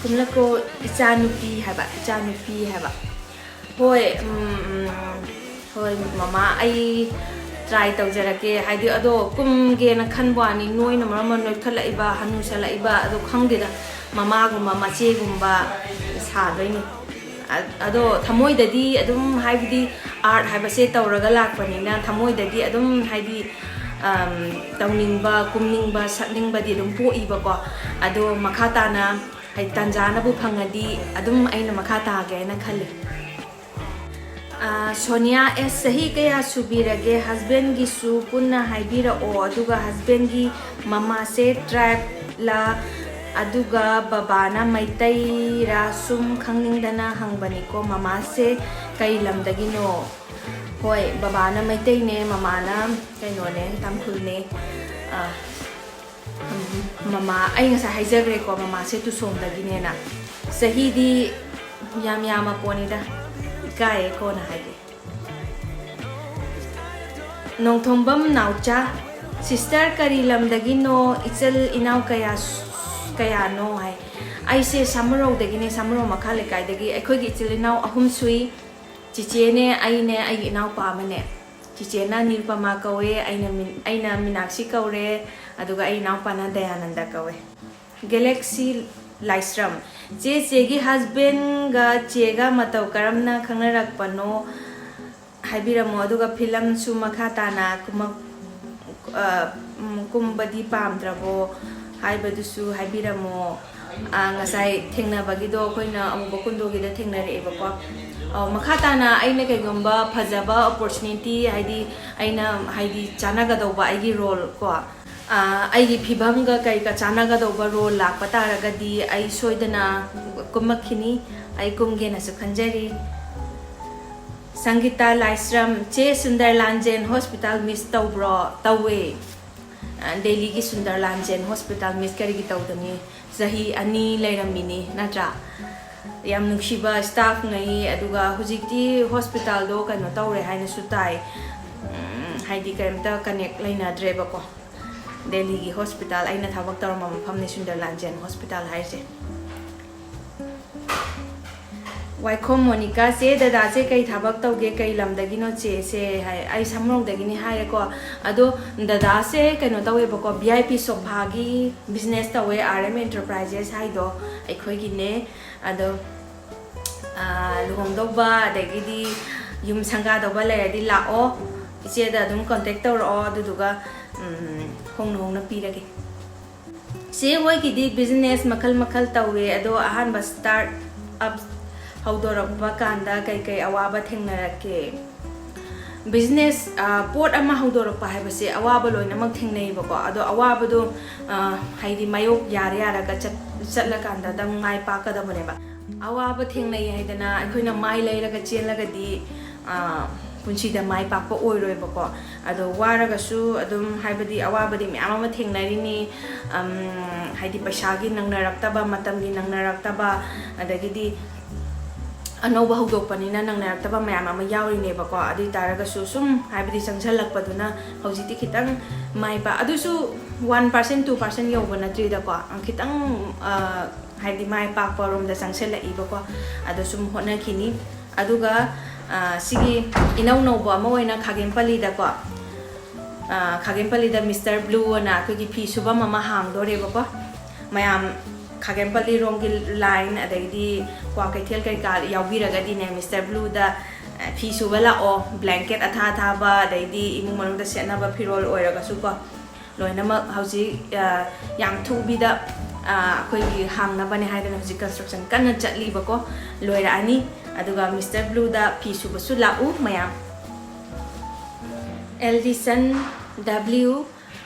ꯀꯨꯝꯂꯛꯈꯣ ꯏꯆꯥꯅꯨꯄꯤ ꯍꯥꯏꯕ, ꯏꯆꯥꯅꯨꯄꯤ ꯍꯥꯏꯕ꯫ ꯍꯣꯏ, ꯎꯝ, ꯎꯝ, ꯍꯣꯏ ꯃꯃꯥ, ꯑꯩ ꯇ꯭ꯔꯥꯏ ꯇꯧꯖꯔꯛꯀꯦ꯫ ꯍꯥꯏꯗꯤ ꯑꯗꯣ ꯀꯨꯝꯒꯦꯅ ꯈꯟꯕ ꯋꯥꯅꯤ, ꯅꯣꯏꯅ ꯃꯔꯝ ꯑꯃ ꯅꯣꯏꯈꯠꯂꯛꯏꯕ, ꯍꯅꯨꯁꯜꯂꯛꯏꯕ, ꯑꯗꯣ ꯈꯪꯗꯦꯗ, ꯃꯃꯥꯒꯨꯝꯕ ꯃꯆꯦꯒꯨꯝꯕ ꯁꯥꯗꯣꯏꯅꯤ꯫ ꯑ- ꯑꯗꯣ ꯊꯃꯣꯏꯗꯗꯤ ꯑꯗꯨꯝ, ꯍꯥꯏꯕꯗꯤ ꯑꯥꯔꯠ ꯍꯥꯏꯕꯁꯦ ꯇꯧꯔꯒ ꯂꯥꯛꯄꯅꯤꯅ ꯊꯃꯣꯏꯗꯗꯤ ꯑꯗꯨꯝ, ꯍꯥꯏꯗꯤ ꯑꯝ, ꯇꯧꯅꯤꯡꯕ, ꯀꯨꯝꯅꯤꯡꯕ, ꯁꯛꯅꯤꯡꯕꯗꯤ ꯑꯗꯨꯝ ꯄꯣꯛꯏꯕꯀꯣ꯫ ꯑꯗꯣ ꯃꯈꯥ ꯇꯥꯅ, ꯍꯥꯏꯗꯤ ꯇꯥꯟꯖꯥꯅꯕꯨ ꯐꯪꯉꯗꯤ ꯑꯗꯨꯝ ꯑꯩꯅ ꯃꯈꯥ ꯇꯥꯒꯦ ꯍꯥꯏꯅ ꯈꯜꯂꯤ꯫ ꯑ, ꯁꯣꯅꯤꯌꯥ ꯑꯦꯁ, ꯆꯍꯤ ꯀꯌꯥ ꯁꯨꯕꯤꯔꯒꯦ? ꯍꯁꯕꯦꯟꯒꯤꯁꯨ ꯄꯨꯟꯅ ꯍꯥꯏꯕꯤꯔꯛꯑꯣ, ꯑꯗꯨꯒ ꯍꯁꯕꯦꯟꯒꯤ ꯃꯃꯥꯁꯦ ꯇ꯭ꯔꯥꯏꯕꯂ, ꯑꯗꯨꯒ ꯕꯕꯥꯅ ꯃꯩꯇꯩꯔꯥ, ꯁꯨꯝ ꯈꯪꯅꯤꯡꯗꯅ ꯍꯪꯕꯅꯤꯀꯣ꯫ ꯃꯃꯥꯁꯦ ꯀꯩ ꯂꯝꯗꯒꯤꯅꯣ? ꯍꯣꯏ, ꯕꯕꯥꯅ ꯃꯩꯇꯩꯅꯦ, ꯃꯃꯥꯅ ꯀꯩꯅꯣꯅꯦ, ꯇꯥꯡꯈꯨꯜꯅꯦ꯫ ꯑ, ꯃꯃꯥ, ꯑꯩ ꯉꯁꯥꯏ ꯍꯥꯏꯖꯈ꯭ꯔꯦꯀꯣ, ꯃꯃꯥꯁꯦ ꯇꯨꯁꯣꯝꯗꯒꯤꯅꯦꯅ꯫ ꯆꯍꯤꯗꯤ ꯌꯥꯝ ꯌꯥꯝꯃ ꯄꯣꯠꯅꯤꯗ, ꯏꯀꯥꯏꯌꯦ, ꯀꯣꯟꯅ ꯍꯥꯏꯒꯦ꯫ ꯅꯣꯡꯊꯣꯝꯕꯝ ꯅꯥꯎꯆꯥ, ꯁꯤꯁꯇꯔ ꯀꯔꯤ ꯂꯝꯗꯒꯤꯅꯣ, ꯏꯆꯤꯜ ꯏꯅꯥꯎ ꯀꯌꯥ ꯀꯌꯥꯅꯣ ꯍꯥꯏ꯫ ꯑꯩꯁꯦ ꯁꯥꯃꯨꯔꯧꯗꯒꯤꯅꯦ, ꯁꯥꯃꯨꯔꯧ ꯃꯈꯥ ꯂꯩꯀꯥꯏꯗꯒꯤ꯫ ꯑꯩꯈꯣꯏꯒꯤ ꯏꯆꯤꯜ ꯏꯅꯥꯎ ꯑꯍꯨꯝ ꯁꯨꯏ꯫ ꯆꯤꯆꯦꯅꯦ, ꯑꯩꯅꯦ, ꯑꯩꯒꯤ ꯏꯅꯥꯎꯄꯥ ꯑꯃꯅꯦ꯫ ꯆꯤꯆꯦꯅ ꯅꯤꯔꯨꯄꯃꯥ ꯀꯧꯋꯦ, ꯑꯩꯅ ꯃꯤꯟ- ꯑꯩꯅ ꯃꯤꯅꯥꯛꯁꯤ ꯀꯧꯔꯦ, ꯑꯗꯨꯒ ꯑꯩ ꯏꯅꯥꯎꯄꯥꯅ ꯗꯌꯥꯅꯟꯗ ꯀꯧꯋꯦ꯫ ꯒꯦꯂꯦꯛꯁꯤ ꯂꯥꯏꯁ꯭ꯔꯝ, ꯆꯦ, ꯆꯦꯒꯤ ꯍꯁꯕꯦꯟꯒ ꯆꯦꯒ ꯃꯇꯧ ꯀꯔꯝꯅ ꯈꯪꯅꯔꯛꯄꯅꯣ ꯍꯥꯏꯕꯤꯔꯝꯃꯣ, ꯑꯗꯨꯒ ꯐꯤꯂꯝꯁꯨ ꯃꯈꯥ ꯇꯥꯅ ꯀꯨꯝꯃꯛ- ꯑ, ꯎꯝ, ꯀꯨꯝꯕꯗꯤ ꯄꯥꯝꯗ꯭ꯔꯕꯣ ꯍꯥꯏꯕꯗꯨꯁꯨ ꯍꯥꯏꯕꯤꯔꯝꯃꯣ꯫ ꯑ, ꯉꯁꯥꯏ ꯊꯦꯡꯅꯕꯒꯤꯗꯣ ꯑꯩꯈꯣꯏꯅ ꯑꯃꯨꯕ ꯀꯨꯟꯗꯣꯒꯤꯗ ꯊꯦꯡꯅꯔꯛꯑꯦꯕꯀꯣ꯫ ꯑ, ꯃꯈꯥ ꯇꯥꯅ ꯑꯩꯅ ꯀꯩꯒꯨꯝꯕ ꯐꯖꯕ opportunity, ꯍꯥꯏꯗꯤ ꯑꯩꯅ, ꯍꯥꯏꯗꯤ ꯆꯥꯟꯅꯒꯗꯧꯕ ꯑꯩꯒꯤ role ꯀꯣ, ꯑ, ꯑꯩꯒꯤ ꯐꯤꯕꯝꯒ ꯀꯩꯒ ꯆꯥꯟꯅꯒꯗꯧꯕ role ꯂꯥꯛꯄ ꯇꯥꯔꯒꯗꯤ ꯑꯩ ꯁꯣꯏꯗꯅ ꯀꯨꯝꯃꯛꯈꯤꯅꯤ꯫ ꯑꯩ ꯀꯨꯝꯒꯦꯅꯁꯨ ꯈꯟꯖꯔꯤ꯫ ꯁꯪꯒꯤꯇꯥ ꯂꯥꯏꯁ꯭ꯔꯝ, "ꯆꯦ ꯁꯨꯟꯗꯔꯂꯥꯟꯖꯦꯟ hospital miss ꯇꯧꯕ꯭ꯔꯣ?" ꯇꯧꯋꯦ꯫ ꯑ, ꯗꯦꯜꯂꯤꯒꯤ ꯁꯨꯟꯗꯔꯂꯥꯟꯖꯦꯟ hospital miss ꯀꯔꯤꯒꯤ ꯇꯧꯗꯅꯤ? ꯆꯍꯤ ꯑꯅꯤ ꯂꯩꯔꯝꯃꯤꯅꯤ, ꯅꯠꯇ꯭ꯔꯥ? ꯌꯥꯝ ꯅꯨꯡꯁꯤꯕ staff ꯉꯩ, ꯑꯗꯨꯒ ꯍꯧꯖꯤꯛꯇꯤ hospitalꯗꯣ ꯀꯩꯅꯣ ꯇꯧꯔꯦ ꯍꯥꯏꯅꯁꯨ ꯇꯥꯏ꯫ ꯎꯝ, ꯍꯥꯏꯗꯤ ꯀꯔꯤꯝꯇ connect ꯂꯩꯅꯗ꯭ꯔꯦꯕꯀꯣ꯫ ꯗꯦꯜꯂꯤꯒꯤ hospital, ꯑꯩꯅ ꯊꯕꯛ ꯇꯧꯔꯝꯕ ꯃꯐꯝꯅꯤ, ꯁꯨꯟꯗꯔꯂꯥꯟꯖꯦꯟ hospital ꯍꯥꯏꯁꯦ꯫ ꯋꯥꯏꯈꯣꯝ ꯃꯣꯅꯤꯀꯥ, "ꯆꯦ, ꯗꯗꯥꯁꯦ ꯀꯩ ꯊꯕꯛ ꯇꯧꯒꯦ, ꯀꯩ ꯂꯝꯗꯒꯤꯅꯣ ꯆꯦꯁꯦ?" ꯍꯥꯏ꯫ ꯑꯩ ꯁꯃꯨꯔꯧꯗꯒꯤꯅꯤ ꯍꯥꯏꯔꯦꯀꯣ꯫ ꯑꯗꯣ ꯗꯗꯥꯁꯦ ꯀꯩꯅꯣ ꯇꯧꯋꯦꯕꯀꯣ, V I P ꯁꯣꯐꯥꯒꯤ business ꯇꯧꯋꯦ, R M Enterprises ꯍꯥꯏꯗꯣ ꯑꯩꯈꯣꯏꯒꯤꯅꯦ꯫ ꯑꯗꯣ, ꯑꯥ, ꯂꯨꯍꯣꯡꯗꯧꯕ ꯑꯗꯒꯤꯗꯤ ꯌꯨꯝ ꯁꯪꯒꯥꯗꯧꯕ ꯂꯩꯔꯗꯤ ꯂꯥꯛꯑꯣ, ꯏꯆꯦꯗ ꯑꯗꯨꯝ contact ꯇꯧꯔꯛꯑꯣ, ꯑꯗꯨꯗꯨꯒ, ꯎꯝ, ꯍꯣꯡꯅ ꯍꯣꯡꯅ ꯄꯤꯔꯒꯦ꯫ ꯆꯦ ꯍꯣꯏꯒꯤꯗꯤ business ꯃꯈꯜ ꯃꯈꯜ ꯇꯧꯋꯦ, ꯑꯗꯣ ꯑꯍꯥꯟꯕ start up ꯍꯧꯗꯣꯔꯛꯄ ꯀꯥꯟꯗ ꯀꯩꯀꯩ ꯑꯋꯥꯕ ꯊꯦꯡꯅꯔꯛꯀꯦ? Business, ꯑ, ꯄꯣꯠ ꯑꯃ ꯍꯧꯗꯣꯔꯛꯄ ꯍꯥꯏꯕꯁꯦ ꯑꯋꯥꯕ ꯂꯣꯏꯅꯃꯛ ꯊꯦꯡꯅꯩꯕꯀꯣ꯫ ꯑꯗꯣ ꯑꯋꯥꯕꯗꯣ, ꯑ, ꯍꯥꯏꯗꯤ ꯃꯥꯌꯣꯛ ꯌꯥꯔ ꯌꯥꯔꯒ ꯆꯠ-, ꯆꯠꯂꯀꯥꯟꯗ ꯑꯗꯨꯝ ꯃꯥꯏ ꯄꯥꯛꯀꯗꯕꯅꯦꯕ꯫ ꯑꯋꯥꯕ ꯊꯦꯡꯅꯩ ꯍꯥꯏꯗꯅ ꯑꯩꯈꯣꯏꯅ ꯃꯥꯏ ꯂꯩꯔꯒ ꯆꯦꯜꯂꯒꯗꯤ, ꯑ, ꯄꯨꯟꯁꯤꯗ ꯃꯥꯏ ꯄꯥꯛꯄ ꯑꯣꯏꯔꯣꯏꯕꯀꯣ꯫ ꯑꯗꯣ ꯋꯥꯔꯒꯁꯨ ꯑꯗꯨꯝ, ꯍꯥꯏꯕꯗꯤ ꯑꯋꯥꯕꯗꯤ ꯃꯌꯥꯝ ꯑꯃ ꯊꯦꯡꯅꯔꯤꯅꯤ꯫ ꯑꯝ, ꯍꯥꯏꯗꯤ ꯄꯩꯁꯥꯒꯤ ꯅꯪꯅꯔꯛꯇꯕ, ꯃꯇꯝꯒꯤ ꯅꯪꯅꯔꯛꯇꯕ, ꯑꯗꯒꯤꯗꯤ ꯑꯅꯧꯕ ꯍꯧꯗꯣꯛꯄꯅꯤꯅ ꯅꯪꯅꯔꯛꯇꯕ ꯃꯌꯥꯝ ꯑꯃ ꯌꯥꯎꯔꯤꯅꯦꯕꯀꯣ꯫ ꯑꯗꯨ ꯑꯣꯏ ꯇꯥꯔꯒꯁꯨ ꯁꯨꯝ, ꯍꯥꯏꯕꯗꯤ ꯆꯪꯁꯜꯂꯛꯄꯗꯨꯅ ꯍꯧꯖꯤꯛꯇꯤ ꯈꯤꯇꯪ ꯃꯥꯏ ꯄꯥꯛ-, ꯑꯗꯨꯁꯨ one percent, two percent ꯌꯧꯕ ꯅꯠꯇ꯭ꯔꯤꯗꯀꯣ꯫ ꯈꯤꯇꯪ, ꯑ, ꯍꯥꯏꯕꯗꯤ ꯃꯥꯏ ꯄꯥꯛꯄꯔꯣꯝꯗ ꯆꯪꯁꯜꯂꯛꯏꯕꯀꯣ꯫ ꯑꯗꯣ ꯁꯨꯝ ꯍꯣꯠꯅꯈꯤꯅꯤ꯫ ꯑꯗꯨꯒ, ꯑ, ꯁꯤꯒꯤ ꯏꯅꯧ ꯅꯧꯕ ꯑꯃ ꯑꯣꯏꯅ ꯈꯥꯒꯦꯝꯄꯜꯂꯤꯗꯀꯣ, ꯑ, ꯈꯥꯒꯦꯝꯄꯜꯂꯤꯗ Mister Blue ꯑꯅ ꯑꯩꯈꯣꯏꯒꯤ ꯐꯤ ꯁꯨꯐꯝ ꯑꯃ ꯍꯥꯡꯗꯣꯔꯦꯕꯀꯣ꯫ ꯃꯌꯥꯝ ꯈꯥꯒꯦꯝꯄꯜꯂꯤꯔꯣꯝꯒꯤ line ꯑꯗꯩꯗꯤ ꯀ꯭ꯋꯥꯀꯩꯊꯦꯜ ꯀꯩꯀꯥ ꯌꯥꯎꯕꯤꯔꯒꯗꯤꯅꯦ, Mister Blueꯗ, ꯑ, ꯐꯤ ꯁꯨꯕ ꯂꯥꯛꯑꯣ꯫ Blanket ꯑꯊꯥ ꯑꯊꯥꯕ, ꯑꯗꯩꯗꯤ ꯏꯃꯨꯡ ꯃꯅꯨꯡꯗ ꯁꯦꯠꯅꯕ ꯐꯤꯔꯣꯜ ꯑꯣꯏꯔꯒꯁꯨꯀꯣ, ꯂꯣꯏꯅꯃꯛ ꯍꯧꯖꯤꯛ, ꯑ, ꯌꯥꯝ ꯊꯨꯕꯤꯗ ꯑꯩꯈꯣꯏꯒꯤ ꯍꯥꯡꯅꯕꯅꯦ ꯍꯥꯏꯗꯅ ꯍꯧꯖꯤꯛ construction ꯀꯟꯅ ꯆꯠꯂꯤꯕꯀꯣ꯫ ꯂꯣꯏꯔꯛꯑꯅꯤ꯫ ꯑꯗꯨꯒ Mister Blueꯗ ꯐꯤ ꯁꯨꯕꯁꯨ ꯂꯥꯛꯎ ꯃꯌꯥꯝ꯫ ꯑꯦꯜꯗꯤꯁꯟ ꯗꯕ꯭ꯂꯤꯎ꯫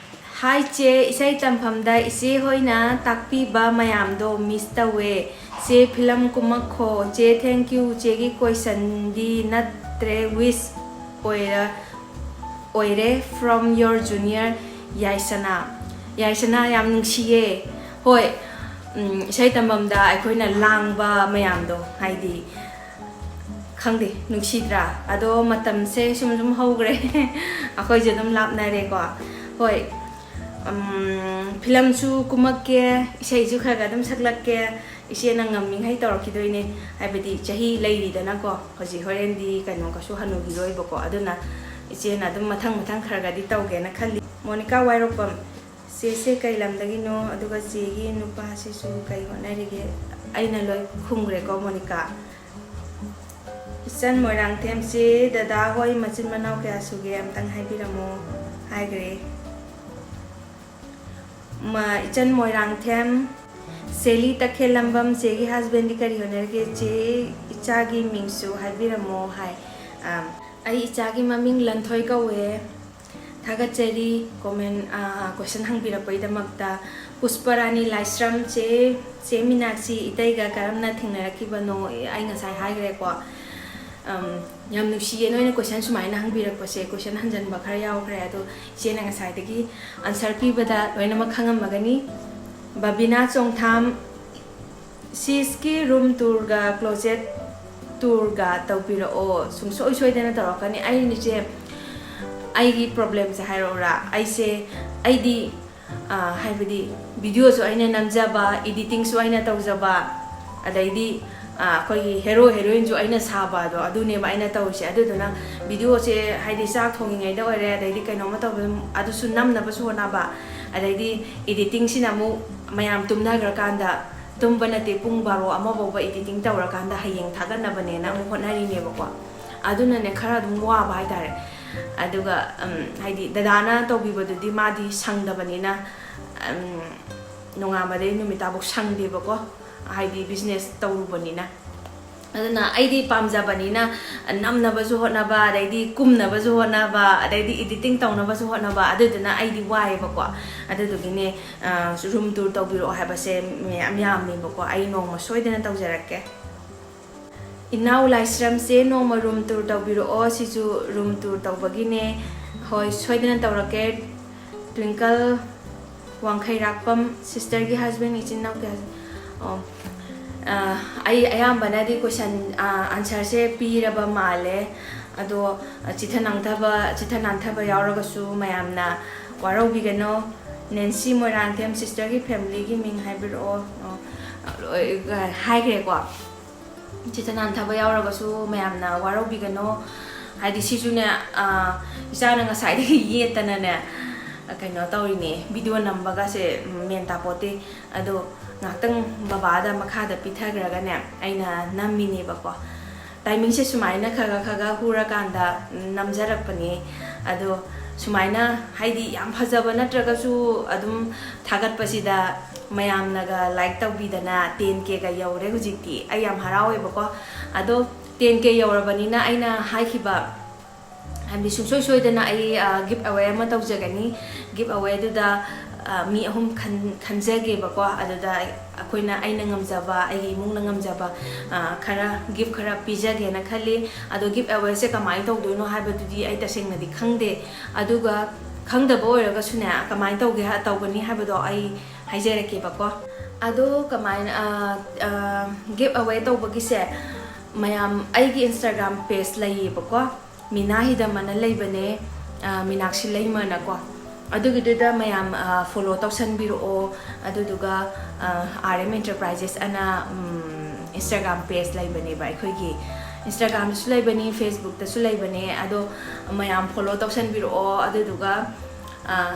ꯍꯥꯏ ꯆꯦ, ꯏꯁꯩ ꯇꯝꯐꯝꯗ ꯏꯆꯦ ꯍꯣꯏꯅ ꯇꯥꯛꯄꯤꯕ ꯃꯌꯥꯝꯗꯣ miss ꯇꯧꯋꯦ꯫ ꯆꯦ, ꯐꯤꯂꯝ ꯀꯨꯝꯃꯛꯈꯣ꯫ ꯆꯦ, thank you꯫ ꯆꯦꯒꯤ questionꯗꯤ ꯅꯠꯇ꯭ꯔꯦ, wish ꯑꯣꯏꯔ ꯑꯣꯏꯔꯦ꯫ From your junior, ꯌꯥꯏꯁꯅꯥ꯫ ꯌꯥꯏꯁꯅꯥ, ꯌꯥꯝ ꯅꯨꯡꯁꯤꯌꯦ꯫ ꯍꯣꯏ, ꯎꯝ, ꯏꯁꯩ ꯇꯝꯐꯝꯗ ꯑꯩꯈꯣꯏꯅ ꯂꯥꯡꯕ ꯃꯌꯥꯝꯗꯣ, ꯍꯥꯏꯗꯤ, ꯈꯪꯗꯦ, ꯅꯨꯡꯁꯤꯗ꯭ꯔꯥ? ꯑꯗꯣ ꯃꯇꯝꯁꯦ ꯁꯨꯝ ꯁꯨꯝ ꯍꯧꯈ꯭ꯔꯦ꯫ ꯑꯩꯈꯣꯏꯁꯦ ꯑꯗꯨꯝ ꯂꯥꯞꯅꯔꯦꯀꯣ꯫ ꯍꯣꯏ, ꯎꯝ, ꯐꯤꯂꯝꯁꯨ ꯀꯨꯝꯃꯛꯀꯦ, ꯏꯁꯩꯁꯨ ꯈꯔ ꯈꯔ ꯑꯗꯨꯝ ꯁꯛꯂꯛꯀꯦ꯫ ꯏꯆꯦꯅ ꯉꯝꯃꯤꯉꯩ ꯇꯧꯔꯛꯈꯤꯗꯣꯏꯅꯦ, ꯍꯥꯏꯕꯗꯤ ꯆꯍꯤ ꯂꯩꯔꯤꯗꯅꯀꯣ꯫ ꯍꯧꯖꯤꯛ ꯍꯣꯔꯦꯟꯗꯤ ꯀꯩꯅꯣ ꯀꯩꯁꯨ ꯍꯅꯨꯈꯤꯔꯣꯏꯕꯀꯣ꯫ ꯑꯗꯨꯅ ꯏꯆꯦꯅ ꯑꯗꯨꯝ ꯃꯊꯪ ꯃꯊꯪ ꯈꯔ ꯈꯔꯗꯤ ꯇꯧꯒꯦꯅ ꯈꯜꯂꯤ꯫ ꯃꯣꯅꯤꯀꯥ ꯋꯥꯏꯔꯣꯛꯄꯝ, ꯆꯦꯁꯦ ꯀꯩ ꯂꯝꯗꯒꯤꯅꯣ? ꯑꯗꯨꯒ ꯆꯦꯒꯤ ꯅꯨꯄꯥꯁꯤꯁꯨ ꯀꯩ ꯍꯣꯠꯅꯔꯤꯒꯦ? ꯑꯩꯅ ꯂꯣꯏ ꯈꯨꯝꯈ꯭ꯔꯦꯀꯣ, ꯃꯣꯅꯤꯀꯥ꯫ ꯏꯆꯟ ꯃꯣꯏꯔꯥꯡꯊꯦꯝ, ꯆꯦ, ꯗꯗꯥ ꯍꯣꯏ ꯃꯆꯤꯟ ꯃꯅꯥꯎ ꯀꯌꯥ ꯁꯨꯒꯦ? ꯑꯝꯇꯪ ꯍꯥꯏꯕꯤꯔꯝꯃꯣ꯫ ꯍꯥꯏꯈ꯭ꯔꯦ꯫ ꯃ-, ꯏꯆꯟ ꯃꯣꯏꯔꯥꯡꯊꯦꯝ, ꯁꯦꯂꯤ ꯇꯈꯦꯜꯂꯝꯕꯝ, ꯆꯦꯒꯤ husbandꯗꯤ ꯀꯔꯤ ꯍꯣꯠꯅꯔꯤꯒꯦ? ꯆꯦ, ꯏꯆꯥꯒꯤ ꯃꯤꯡꯁꯨ ꯍꯥꯏꯕꯤꯔꯝꯃꯣ ꯍꯥꯏ꯫ ꯑꯝ, ꯑꯩ ꯏꯆꯥꯒꯤ ꯃꯃꯤꯡ ꯂꯟꯊꯣꯏ ꯀꯧꯋꯦ꯫ ꯊꯥꯒꯠꯆꯔꯤ comment, ꯑ, question ꯍꯪꯕꯤꯔꯛꯄꯒꯤꯗꯃꯛꯇ꯫ ꯄꯨꯁꯄꯔꯥꯅꯤ ꯂꯥꯏꯁ꯭ꯔꯝ, ꯆꯦ, ꯆꯦ ꯃꯤꯅꯥꯛꯁꯤ ꯏꯇꯩꯒ ꯀꯔꯝꯅ ꯊꯦꯡꯅꯔꯛꯈꯤꯕꯅꯣ? ꯑꯩ ꯉꯁꯥꯏ ꯍꯥꯏꯈ꯭ꯔꯦꯀꯣ꯫ ꯑꯝ, ꯌꯥꯝ ꯅꯨꯡꯁꯤꯌꯦ ꯅꯣꯏꯅ question ꯁꯨꯃꯥꯏꯅ ꯍꯪꯕꯤꯔꯛꯄꯁꯦ꯫ Question ꯍꯟꯖꯟꯕ ꯈꯔ ꯌꯥꯎꯈ꯭ꯔꯦ, ꯑꯗꯣ ꯏꯆꯦꯅ ꯉꯁꯥꯏꯗꯒꯤ answer ꯄꯤꯕꯗ ꯂꯣꯏꯅꯃꯛ ꯈꯪꯉꯝꯃꯒꯅꯤ꯫ ꯕꯕꯤꯅꯥ ꯆꯣꯡꯊꯥꯝ, ꯁꯤꯁꯀꯤ room tourꯒ closet tourꯒ ꯇꯧꯕꯤꯔꯛꯑꯣ, ꯁꯨꯡꯁꯣꯏ ꯁꯣꯏꯗꯅ ꯇꯧꯔꯛꯀꯅꯤ꯫ ꯑꯩꯅ ꯏꯆꯦ, ꯑꯩꯒꯤ problemꯁꯦ ꯍꯥꯏꯔꯛꯎꯔꯥ? ꯑꯩꯁꯦ, ꯑꯩꯗꯤ, ꯑ, ꯍꯥꯏꯕꯗꯤ videoꯁꯨ ꯑꯩꯅ ꯅꯝꯖꯕ, editingꯁꯨ ꯑꯩꯅ ꯇꯧꯖꯕ, ꯑꯗꯩꯗꯤ, ꯑ, ꯑꯩꯈꯣꯏꯒꯤ hero heroineꯁꯨ ꯑꯩꯅ ꯁꯥꯕ ꯑꯗꯣ ꯑꯗꯨꯅꯦꯕ ꯑꯩꯅ ꯇꯧꯔꯤꯁꯦ꯫ ꯑꯗꯨꯗꯨꯅ videoꯁꯦ ꯍꯥꯏꯗꯤ ꯆꯥꯛ ꯊꯣꯡꯉꯤꯉꯩꯗ ꯑꯣꯏꯔꯦ, ꯑꯗꯩꯗꯤ ꯀꯩꯅꯣꯝꯃ ꯇꯧꯕꯗ ꯑꯗꯨꯁꯨ ꯅꯝꯅꯕꯁꯨ ꯍꯣꯠꯅꯕ, ꯑꯗꯩꯗꯤ editingꯁꯤꯅ ꯑꯃꯨꯛ ꯃꯌꯥꯝ ꯇꯨꯝꯅꯈ꯭ꯔꯀꯥꯟꯗ, ꯇꯨꯝꯕ ꯅꯠꯇꯦ, ꯄꯨꯡ ꯕꯥꯔꯣ ꯑꯃ ꯐꯥꯎꯕ editing ꯇꯧꯔꯀꯥꯟꯗ ꯍꯌꯦꯡ ꯊꯥꯒꯠꯅꯕꯅꯦꯅ ꯑꯃꯨꯛ ꯍꯣꯠꯅꯔꯤꯅꯦꯕꯀꯣ꯫ ꯑꯗꯨꯅꯅꯦ ꯈꯔ ꯑꯗꯨꯝ ꯋꯥꯕ ꯍꯥꯏꯇꯥꯔꯦ꯫ ꯑꯗꯨꯒ, ꯎꯝ, ꯍꯥꯏꯗꯤ ꯗꯗꯥꯅ ꯇꯧꯕꯤꯕꯗꯨꯗꯤ ꯃꯥꯗꯤ ꯁꯪꯗꯕꯅꯤꯅ, ꯎꯝ, ꯅꯣꯡꯉꯥꯟꯕꯗꯩ ꯅꯨꯃꯤꯠ ꯇꯥꯐꯧ ꯁꯪꯗꯦꯕꯀꯣ, ꯍꯥꯏꯗꯤ business ꯇꯧꯔꯨꯕꯅꯤꯅ꯫ ꯑꯗꯨꯅ ꯑꯩꯗꯤ ꯄꯥꯝꯖꯕꯅꯤꯅ ꯅꯝꯅꯕꯁꯨ ꯍꯣꯠꯅꯕ, ꯑꯗꯩꯗꯤ ꯀꯨꯝꯅꯕꯁꯨ ꯍꯣꯠꯅꯕ, ꯑꯗꯩꯗꯤ editing ꯇꯧꯅꯕꯁꯨ ꯍꯣꯠꯅꯕ, ꯑꯗꯨꯗꯨꯅ ꯑꯩꯗꯤ ꯋꯥꯏꯌꯦꯕꯀꯣ꯫ ꯑꯗꯨꯗꯨꯒꯤꯅꯦ, ꯑ, room tour ꯇꯧꯕꯤꯔꯛꯑꯣ ꯍꯥꯏꯕꯁꯦ ꯃꯌꯥꯝ ꯌꯥꯝꯃꯦꯕꯀꯣ꯫ ꯑꯩ ꯅꯣꯡꯃ ꯁꯣꯏꯗꯅ ꯇꯧꯖꯔꯛꯀꯦ꯫ ꯏꯅꯥꯎ ꯂꯥꯏꯁ꯭ꯔꯝꯁꯦ ꯅꯣꯡꯃ room tour ꯇꯧꯕꯤꯔꯛꯑꯣ꯫ ꯁꯤꯁꯨ room tour ꯇꯧꯕꯒꯤꯅꯦ꯫ ꯍꯣꯏ, ꯁꯣꯏꯗꯅ ꯇꯧꯔꯛꯀꯦ꯫ ꯇ꯭ꯋꯤꯡꯀꯜ ꯋꯥꯡꯈꯩꯔꯥꯛꯄꯝ, sisterꯒꯤ husband, ꯏꯆꯤꯟ ꯏꯅꯥꯎ ꯀꯌꯥ? ꯑꯣ, ꯑ, ꯑꯩ ꯑꯌꯥꯝꯕꯅꯗꯤ question, ꯑ, answerꯁꯦ ꯄꯤꯔꯕ ꯃꯥꯜꯂꯦ꯫ ꯑꯗꯣ, ꯑ, ꯆꯤꯊ ꯅꯥꯟꯊꯕ, ꯆꯤꯊ ꯅꯥꯟꯊꯕ ꯌꯥꯎꯔꯒꯁꯨ ꯃꯌꯥꯝꯅ ꯋꯥꯔꯧꯕꯤꯒꯅꯣ꯫ ꯅꯦꯟꯁꯤ ꯃꯣꯏꯔꯥꯡꯊꯦꯝ, sisterꯒꯤ familyꯒꯤ ꯃꯤꯡ ꯍꯥꯏꯕꯤꯔꯛꯑꯣ꯫ ꯑꯣ, ꯂꯣꯏ ꯍꯥꯏꯈ꯭ꯔꯦꯀꯣ꯫ ꯆꯤꯊ ꯅꯥꯟꯊꯕ ꯌꯥꯎꯔꯒꯁꯨ ꯃꯌꯥꯝꯅ ꯋꯥꯔꯧꯕꯤꯒꯅꯣ꯫ ꯍꯥꯏꯗꯤ ꯁꯤꯁꯨꯅꯦ, ꯑ, ꯏꯆꯥꯅ ꯉꯁꯥꯏꯗꯒꯤ ꯌꯦꯠꯇꯅꯅꯦ, ꯀꯩꯅꯣ ꯇꯧꯔꯤꯅꯦ, video ꯅꯝꯕꯒꯁꯦ, ꯎꯝ, ꯃꯦꯟ ꯇꯥꯄꯣꯠꯇꯦ꯫ ꯑꯗꯣ ꯉꯥꯛꯇꯪ ꯕꯕꯥꯗ ꯃꯈꯥꯗ ꯄꯤꯊꯈ꯭ꯔꯒꯅꯦ, ꯑꯩꯅ ꯅꯝꯃꯤꯅꯦꯕꯀꯣ꯫ Timingꯁꯦ ꯁꯨꯃꯥꯏꯅ ꯈꯔ ꯈꯔ ꯈꯔ ꯍꯨꯔꯀꯥꯟꯗ ꯅꯝꯖꯔꯛꯄꯅꯦ꯫ ꯑꯗꯣ ꯁꯨꯃꯥꯏꯅ, ꯍꯥꯏꯗꯤ, ꯌꯥꯝ ꯐꯖꯕ ꯅꯠꯇ꯭ꯔꯒꯁꯨ ꯑꯗꯨꯝ ꯊꯥꯒꯠꯄꯁꯤꯗ ꯃꯌꯥꯝꯅꯒ like ꯇꯧꯕꯤꯗꯅ ten Kꯒ ꯌꯧꯔꯦ ꯍꯧꯖꯤꯛꯇꯤ꯫ ꯑꯩ ꯌꯥꯝ ꯍꯔꯥꯎꯋꯦꯕꯀꯣ꯫ ꯑꯗꯣ ten K ꯌꯧꯔꯕꯅꯤꯅ ꯑꯩꯅ ꯍꯥꯏꯈꯤꯕ, ꯍꯥꯏꯕꯗꯤ ꯁꯨꯡꯁꯣꯏ ꯁꯣꯏꯗꯅ ꯑꯩ, ꯑ, give away ꯑꯃ ꯇꯧꯖꯒꯅꯤ꯫ Give awayꯗꯨꯗ, ꯑ, ꯃꯤ ꯑꯍꯨꯝ ꯈꯟ-, ꯈꯟꯖꯒꯦꯕꯀꯣ꯫ ꯑꯗꯨꯗ ꯑꯩꯈꯣꯏꯅ, ꯑꯩꯅ ꯉꯝꯖꯕ, ꯑꯩꯒꯤ ꯏꯃꯨꯡꯅ ꯉꯝꯖꯕ, ꯑ, ꯈꯔ, gift ꯈꯔ ꯄꯤꯖꯒꯦꯅ ꯈꯜꯂꯤ꯫ ꯑꯗꯣ give awayꯁꯦ ꯀꯃꯥꯏꯅ ꯇꯧꯗꯣꯏꯅꯣ ꯍꯥꯏꯕꯗꯨꯗꯤ ꯑꯩ ꯇꯁꯦꯡꯅꯗꯤ ꯈꯪꯗꯦ꯫ ꯑꯗꯨꯒ ꯈꯪꯗꯕ ꯑꯣꯏꯔꯒꯁꯨꯅꯦ, ꯀꯃꯥꯏꯅ ꯇꯧꯒꯦ ꯍꯥ-, ꯇꯧꯒꯅꯤ ꯍꯥꯏꯕꯗꯣ ꯑꯩ ꯍꯥꯏꯖꯔꯛꯀꯦꯕꯀꯣ꯫ ꯑꯗꯣ ꯀꯃꯥꯏꯅ, ꯑ, ꯑ, give away ꯇꯧꯕꯒꯤꯁꯦ, ꯃꯌꯥꯝ ꯑꯩꯒꯤ Instagram page ꯂꯩꯌꯦꯕꯀꯣ, ꯃꯤꯅꯥ ꯍꯤꯗꯝ ꯑꯅ ꯂꯩꯕꯅꯦ, ꯑ, ꯃꯤꯅꯥꯛꯁꯤ ꯂꯩꯃꯅꯀꯣ꯫ ꯑꯗꯨꯒꯤꯗꯨꯗ ꯃꯌꯥꯝ, ꯑ, follow ꯇꯧꯁꯟꯕꯤꯔꯛꯑꯣ꯫ ꯑꯗꯨꯗꯨꯒ, ꯑ, R M Enterprises ꯑꯅ, ꯎꯝ, Instagram page ꯂꯩꯕꯅꯦꯕ ꯑꯩꯈꯣꯏꯒꯤ꯫ Instagramꯗꯁꯨ ꯂꯩꯕꯅꯤ, Facebookꯇꯁꯨ ꯂꯩꯕꯅꯦ꯫ ꯑꯗꯣ ꯃꯌꯥꯝ follow ꯇꯧꯁꯟꯕꯤꯔꯛꯑꯣ꯫ ꯑꯗꯨꯗꯨꯒ, ꯑ,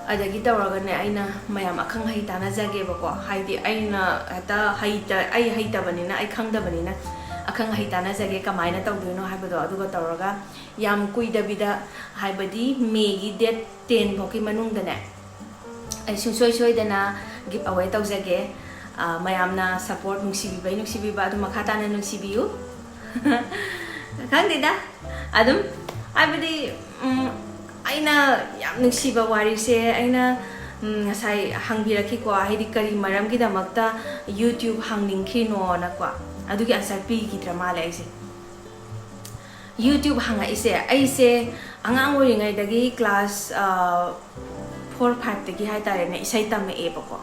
ꯑꯗꯒꯤ ꯇꯧꯔꯒꯅꯦ, ꯑꯩꯅ ꯃꯌꯥꯝ ꯑꯈꯪ ꯑꯍꯩ ꯇꯥꯟꯅꯖꯒꯦꯕꯀꯣ꯫ ꯍꯥꯏꯗꯤ ꯑꯩꯅ ꯍꯦꯛꯇ ꯍꯩꯇ-, ꯑꯩ ꯍꯩꯇꯕꯅꯤꯅ, ꯑꯩ ꯈꯪꯗꯕꯅꯤꯅ ꯑꯈꯪ ꯑꯍꯩ ꯇꯥꯟꯅꯖꯒꯦ, ꯀꯃꯥꯏꯅ ꯇꯧꯗꯣꯏꯅꯣ ꯍꯥꯏꯕꯗꯣ꯫ ꯑꯗꯨꯒ ꯇꯧꯔꯒ ꯌꯥꯝ ꯀꯨꯏꯗꯕꯤꯗ, ꯍꯥꯏꯕꯗꯤ Mayꯒꯤ date ten ꯐꯥꯎꯒꯤ ꯃꯅꯨꯡꯗꯅꯦ, ꯑꯩ ꯁꯨꯡꯁꯣꯏ ꯁꯣꯏꯗꯅ Give away ꯇꯧꯖꯒꯦ꯫ ꯑ, ꯃꯌꯥꯝꯅ support, ꯅꯨꯡꯁꯤꯕꯤꯕꯩ ꯅꯨꯡꯁꯤꯕꯤꯕ ꯑꯗꯨꯝ ꯃꯈꯥ ꯇꯥꯅ ꯅꯨꯡꯁꯤꯕꯤꯌꯨ꯫ ꯈꯪꯗꯦꯗ, ꯑꯗꯨꯝ, ꯍꯥꯏꯕꯗꯤ, ꯎꯝ, ꯑꯩꯅ ꯌꯥꯝ ꯅꯨꯡꯁꯤꯕ ꯋꯥꯔꯤꯁꯦ, ꯑꯩꯅ, ꯎꯝ, ꯉꯁꯥꯏ ꯍꯪꯕꯤꯔꯛꯈꯤꯀꯣ, ꯍꯥꯏꯗꯤ ꯀꯔꯤ ꯃꯔꯝꯒꯤꯗꯃꯛꯇ YouTube ꯍꯥꯡꯅꯤꯡꯈꯤꯅꯣꯅꯀꯣ, ꯑꯗꯨꯒꯤ answer ꯄꯤꯈꯤꯗ꯭ꯔ ꯃꯥꯜꯂꯦ ꯑꯩꯁꯦ꯫ YouTube ꯍꯪꯉꯛꯏꯁꯦ, ꯑꯩꯁꯦ ꯑꯉꯥꯡ ꯑꯣꯏꯔꯤꯉꯩꯗꯒꯤ class, ꯑ, four fiveꯇꯒꯤ ꯍꯥꯏꯇꯥꯔꯦꯅꯦ, ꯏꯁꯩ ꯇꯝꯃꯛꯑꯦꯕꯀꯣ꯫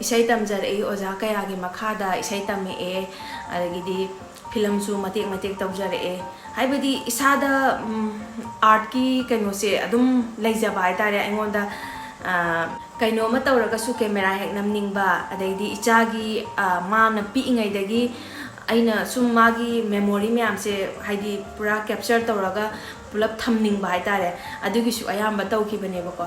ꯏꯁꯩ ꯇꯝꯖꯔꯛꯏ, ꯑꯣꯖꯥ ꯀꯌꯥꯒꯤ ꯃꯈꯥꯗ ꯏꯁꯩ ꯇꯝꯃꯛꯑꯦ, ꯑꯗꯒꯤꯗꯤ filmꯁꯨ ꯃꯇꯦꯛ ꯃꯇꯦꯛ ꯇꯧꯖꯔꯛꯑꯦ꯫ ꯍꯥꯏꯕꯗꯤ ꯏꯁꯥꯗ, ꯎꯝ, artꯀꯤ ꯀꯩꯅꯣꯁꯦ ꯑꯗꯨꯝ ꯂꯩꯖꯕ ꯍꯥꯏꯇꯥꯔꯦ ꯑꯩꯉꯣꯟꯗ꯫ ꯑ, ꯀꯩꯅꯣꯝꯃ ꯇꯧꯔꯒꯁꯨ camera ꯍꯦꯛ ꯅꯝꯅꯤꯡꯕ, ꯑꯗꯩꯗꯤ ꯏꯆꯥꯒꯤ, ꯑ, ꯃꯥꯅ ꯄꯤꯛꯏꯉꯩꯗꯒꯤ ꯑꯩꯅ ꯁꯨꯝ ꯃꯥꯒꯤ memory ꯃꯌꯥꯝꯁꯦ, ꯍꯥꯏꯗꯤ, ꯄꯨꯔꯥ capture ꯇꯧꯔꯒ ꯄꯨꯂꯞ ꯊꯝꯅꯤꯡꯕ ꯍꯥꯏꯇꯥꯔꯦ, ꯑꯗꯨꯒꯤꯁꯨ ꯑꯌꯥꯝꯕ ꯇꯧꯈꯤꯕꯅꯦꯕꯀꯣ꯫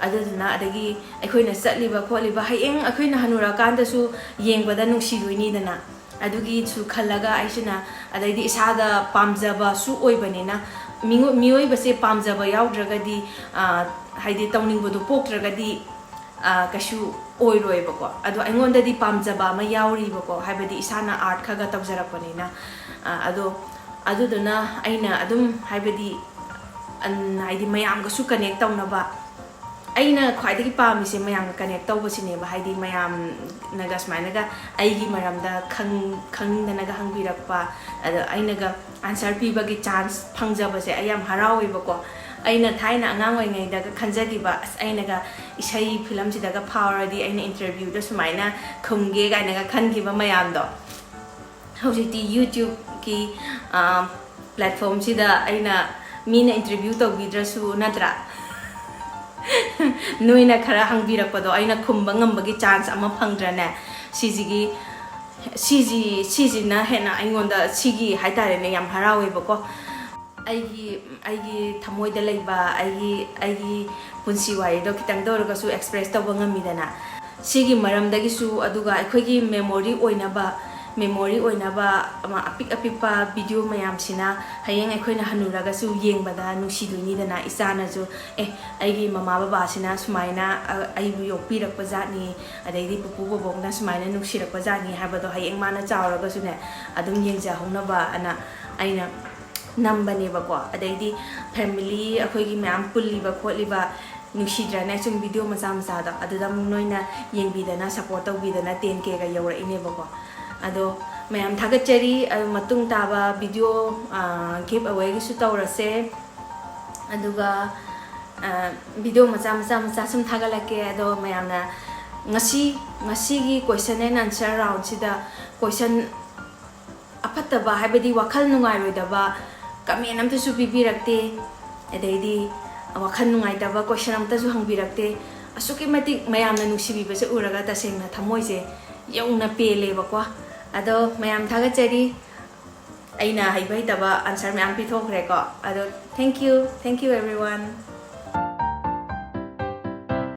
ꯑꯗꯨꯗꯨꯅ, ꯑꯗꯒꯤ ꯑꯩꯈꯣꯏꯅ ꯆꯠꯂꯤꯕ ꯈꯣꯠꯂꯤꯕ, ꯍꯌꯦꯡ ꯑꯩꯈꯣꯏꯅ ꯍꯟꯅꯨꯔꯀꯥꯟꯗꯁꯨ ꯌꯦꯡꯕꯗ ꯅꯨꯡꯁꯤꯗꯣꯏꯅꯤꯗꯅ, ꯑꯗꯨꯒꯤꯁꯨ ꯈꯜꯂꯒ ꯑꯩꯁꯤꯅ, ꯑꯗꯩꯗꯤ ꯏꯁꯥꯗ ꯄꯥꯝꯖꯕꯁꯨ ꯑꯣꯏꯕꯅꯤꯅ, ꯃꯤꯑꯣ-, ꯃꯤꯑꯣꯏꯕꯁꯦ ꯄꯥꯝꯖꯕ ꯌꯥꯎꯗ꯭ꯔꯒꯗꯤ, ꯑ, ꯍꯥꯏꯗꯤ ꯇꯧꯅꯤꯡꯕꯗꯣ ꯄꯣꯛꯇ꯭ꯔꯒꯗꯤ, ꯑ, ꯀꯩꯁꯨ ꯑꯣꯏꯔꯣꯏꯕꯀꯣ꯫ ꯑꯗꯣ ꯑꯩꯉꯣꯟꯗꯗꯤ ꯄꯥꯝꯖꯕ ꯑꯃ ꯌꯥꯎꯔꯤꯕꯀꯣ, ꯍꯥꯏꯕꯗꯤ ꯏꯁꯥꯅ art ꯈꯔ ꯈꯔ ꯇꯧꯖꯔꯛꯄꯅꯤꯅ꯫ ꯑ, ꯑꯗꯣ ꯑꯗꯨꯗꯨꯅ ꯑꯩꯅ ꯑꯗꯨꯝ, ꯍꯥꯏꯕꯗꯤ, ꯑꯟ-, ꯍꯥꯏꯗꯤ ꯃꯌꯥꯝꯒꯁꯨ connect ꯇꯧꯅꯕ, ꯑꯩꯅ ꯈ꯭ꯋꯥꯏꯗꯒꯤ ꯄꯥꯝꯃꯤꯁꯦ ꯃꯌꯥꯝꯒ connect ꯇꯧꯕꯁꯤꯅꯦꯕ, ꯍꯥꯏꯗꯤ ꯃꯌꯥꯝꯅꯒ ꯁꯨꯃꯥꯏꯅꯒ ꯑꯩꯒꯤ ꯃꯔꯝꯗ ꯈꯪ-, ꯈꯪꯅꯤꯡꯗꯅꯒ ꯍꯪꯕꯤꯔꯛꯄ, ꯑꯗꯣ ꯑꯩꯅꯒ answer ꯄꯤꯕꯒꯤ chance ꯐꯪꯖꯕꯁꯦ ꯑꯩ ꯌꯥꯝ ꯍꯔꯥꯎꯋꯦꯕꯀꯣ꯫ ꯑꯩꯅ ꯊꯥꯏꯅ ꯑꯉꯥꯡ ꯑꯣꯏꯔꯤꯉꯩꯗꯒ ꯈꯟꯖꯈꯤꯕ, "ꯑꯁ, ꯑꯩꯅꯒ ꯏꯁꯩ filmꯁꯤꯗꯒ ꯐꯥꯎꯔꯗꯤ ꯑꯩꯅ interviewꯗ ꯁꯨꯃꯥꯏꯅ ꯈꯨꯝꯒꯦ" ꯀꯥꯏꯅꯒ ꯈꯟꯈꯤꯕ ꯃꯌꯥꯝꯗꯣ, ꯍꯧꯖꯤꯛꯇꯤ YouTubeꯀꯤ, ꯑ, platformꯁꯤꯗ ꯑꯩꯅ, ꯃꯤꯅ interview ꯇꯧꯕꯤꯗ꯭ꯔꯁꯨ, ꯅꯠꯇ꯭ꯔꯥ? ꯅꯣꯏꯅ ꯈꯔ ꯍꯪꯕꯤꯔꯛꯄꯗꯣ ꯑꯩꯅ ꯈꯨꯝꯕ ꯉꯝꯕꯒꯤ chance ꯑꯃ ꯐꯪꯗ꯭ꯔꯅꯦ? ꯁꯤꯁꯤꯒꯤ, ꯁꯤꯁꯤ, ꯁꯤꯁꯤꯅ ꯍꯦꯟꯅ ꯑꯩꯉꯣꯟꯗ, ꯁꯤꯒꯤ ꯍꯥꯏꯇꯥꯔꯦꯅꯦ, ꯌꯥꯝ ꯍꯔꯥꯎꯋꯦꯕꯀꯣ꯫ ꯑꯩꯒꯤ, ꯑꯩꯒꯤ ꯊꯃꯣꯏꯗ ꯂꯩꯕ, ꯑꯩꯒꯤ, ꯑꯩꯒꯤ ꯄꯨꯟꯁꯤ ꯋꯥꯔꯤꯗꯣ ꯈꯤꯇꯪꯗ ꯑꯣꯏꯔꯒꯁꯨ express ꯇꯧꯕ ꯉꯝꯃꯤꯗꯅ꯫ ꯁꯤꯒꯤ ꯃꯔꯝꯗꯒꯤꯁꯨ, ꯑꯗꯨꯒ ꯑꯩꯈꯣꯏꯒꯤ memory ꯑꯣꯏꯅꯕ, memory ꯑꯣꯏꯅꯕ ꯑꯃ ꯑꯄꯤꯛ ꯑꯄꯤꯛꯄ video ꯃꯌꯥꯝꯁꯤꯅ ꯍꯌꯦꯡ ꯑꯩꯈꯣꯏꯅ ꯍꯟꯅꯨꯔꯒꯁꯨ ꯌꯦꯡꯕꯗ ꯅꯨꯡꯁꯤꯗꯣꯏꯅꯤꯗꯅ꯫ ꯏꯆꯥꯅꯁꯨ, "ꯑꯦ, ꯑꯩꯒꯤ ꯃꯃꯥ ꯕꯕꯥꯁꯤꯅ ꯁꯨꯃꯥꯏꯅ, ꯑ, ꯑꯩꯕꯨ ꯌꯣꯛꯄꯤꯔꯛꯄ ꯖꯥꯠꯅꯤ, ꯑꯗꯩꯗꯤ ꯄꯨꯄꯨ ꯕꯣꯕꯣꯛꯅ ꯁꯨꯃꯥꯏꯅ ꯅꯨꯡꯁꯤꯔꯛꯄ ꯖꯥꯠꯅꯤ" ꯍꯥꯏꯕꯗꯣ ꯍꯌꯦꯡ ꯃꯥꯅ ꯆꯥꯎꯔꯒꯁꯨꯅꯦ ꯑꯗꯨꯝ ꯌꯦꯡꯖꯍꯧꯅꯕ ꯑꯅ ꯑꯩꯅ ꯅꯝꯕꯅꯦꯕꯀꯣ꯫ ꯑꯗꯩꯗꯤ family ꯑꯩꯈꯣꯏꯒꯤ ꯃꯌꯥꯝ ꯄꯨꯜꯂꯤꯕ ꯈꯣꯠꯂꯤꯕ ꯅꯨꯡꯁꯤꯗ꯭ꯔꯅꯦ, ꯁꯨꯝ video ꯃꯆꯥ ꯃꯆꯥꯗꯣ ꯑꯗꯨꯗ ꯑꯃꯨꯛ ꯅꯣꯏꯅ ꯌꯦꯡꯕꯤꯗꯅ support ꯇꯧꯕꯤꯗꯅ ten K ꯒ ꯌꯧꯔꯛꯏꯅꯦꯕꯀꯣ꯫ ꯑꯗꯣ ꯃꯌꯥꯝ ꯊꯥꯒꯠꯆꯔꯤ꯫ ꯑꯗꯨ ꯃꯇꯨꯡ ꯇꯥꯕ video, ꯑ, give away ꯒꯤꯁꯨ ꯇꯧꯔꯁꯦ꯫ ꯑꯗꯨꯒ, ꯑ, video ꯃꯆꯥ ꯃꯆꯥ ꯃꯆꯥ ꯁꯨꯝ ꯊꯥꯒꯠꯂꯛꯀꯦ꯫ ꯑꯗꯣ ꯃꯌꯥꯝꯅ ꯉꯁꯤ, ꯉꯁꯤꯒꯤ question and answer round ꯁꯤꯗ question ꯑꯐꯠꯇꯕ, ꯍꯥꯏꯕꯗꯤ ꯋꯥꯈꯜ ꯅꯨꯡꯉꯥꯏꯔꯣꯏꯗꯕ comment ꯑꯝꯇꯁꯨ ꯄꯤꯕꯤꯔꯛꯇꯦ, ꯑꯗꯩꯗꯤ ꯋꯥꯈꯜ ꯅꯨꯡꯉꯥꯏꯇꯕ question ꯑꯝꯇꯁꯨ ꯍꯪꯕꯤꯔꯛꯇꯦ꯫ ꯑꯁꯨꯛꯀꯤ ꯃꯇꯤꯛ ꯃꯌꯥꯝꯅ ꯅꯨꯡꯁꯤꯕꯤꯕꯁꯦ ꯎꯔꯒ ꯇꯁꯦꯡꯅ ꯊꯃꯣꯏꯁꯦ ꯌꯧꯅ ꯄꯦꯜꯂꯦꯕꯀꯣ꯫ ꯑꯗꯣ ꯃꯌꯥꯝ ꯊꯥꯒꯠꯆꯔꯤ꯫ ꯑꯩꯅ ꯍꯩꯕ ꯍꯩꯇꯕ answer ꯃꯌꯥꯝ ꯄꯤꯊꯣꯛꯈ꯭ꯔꯦꯀꯣ꯫ ꯑꯗꯣ thank you, thank you everyone꯫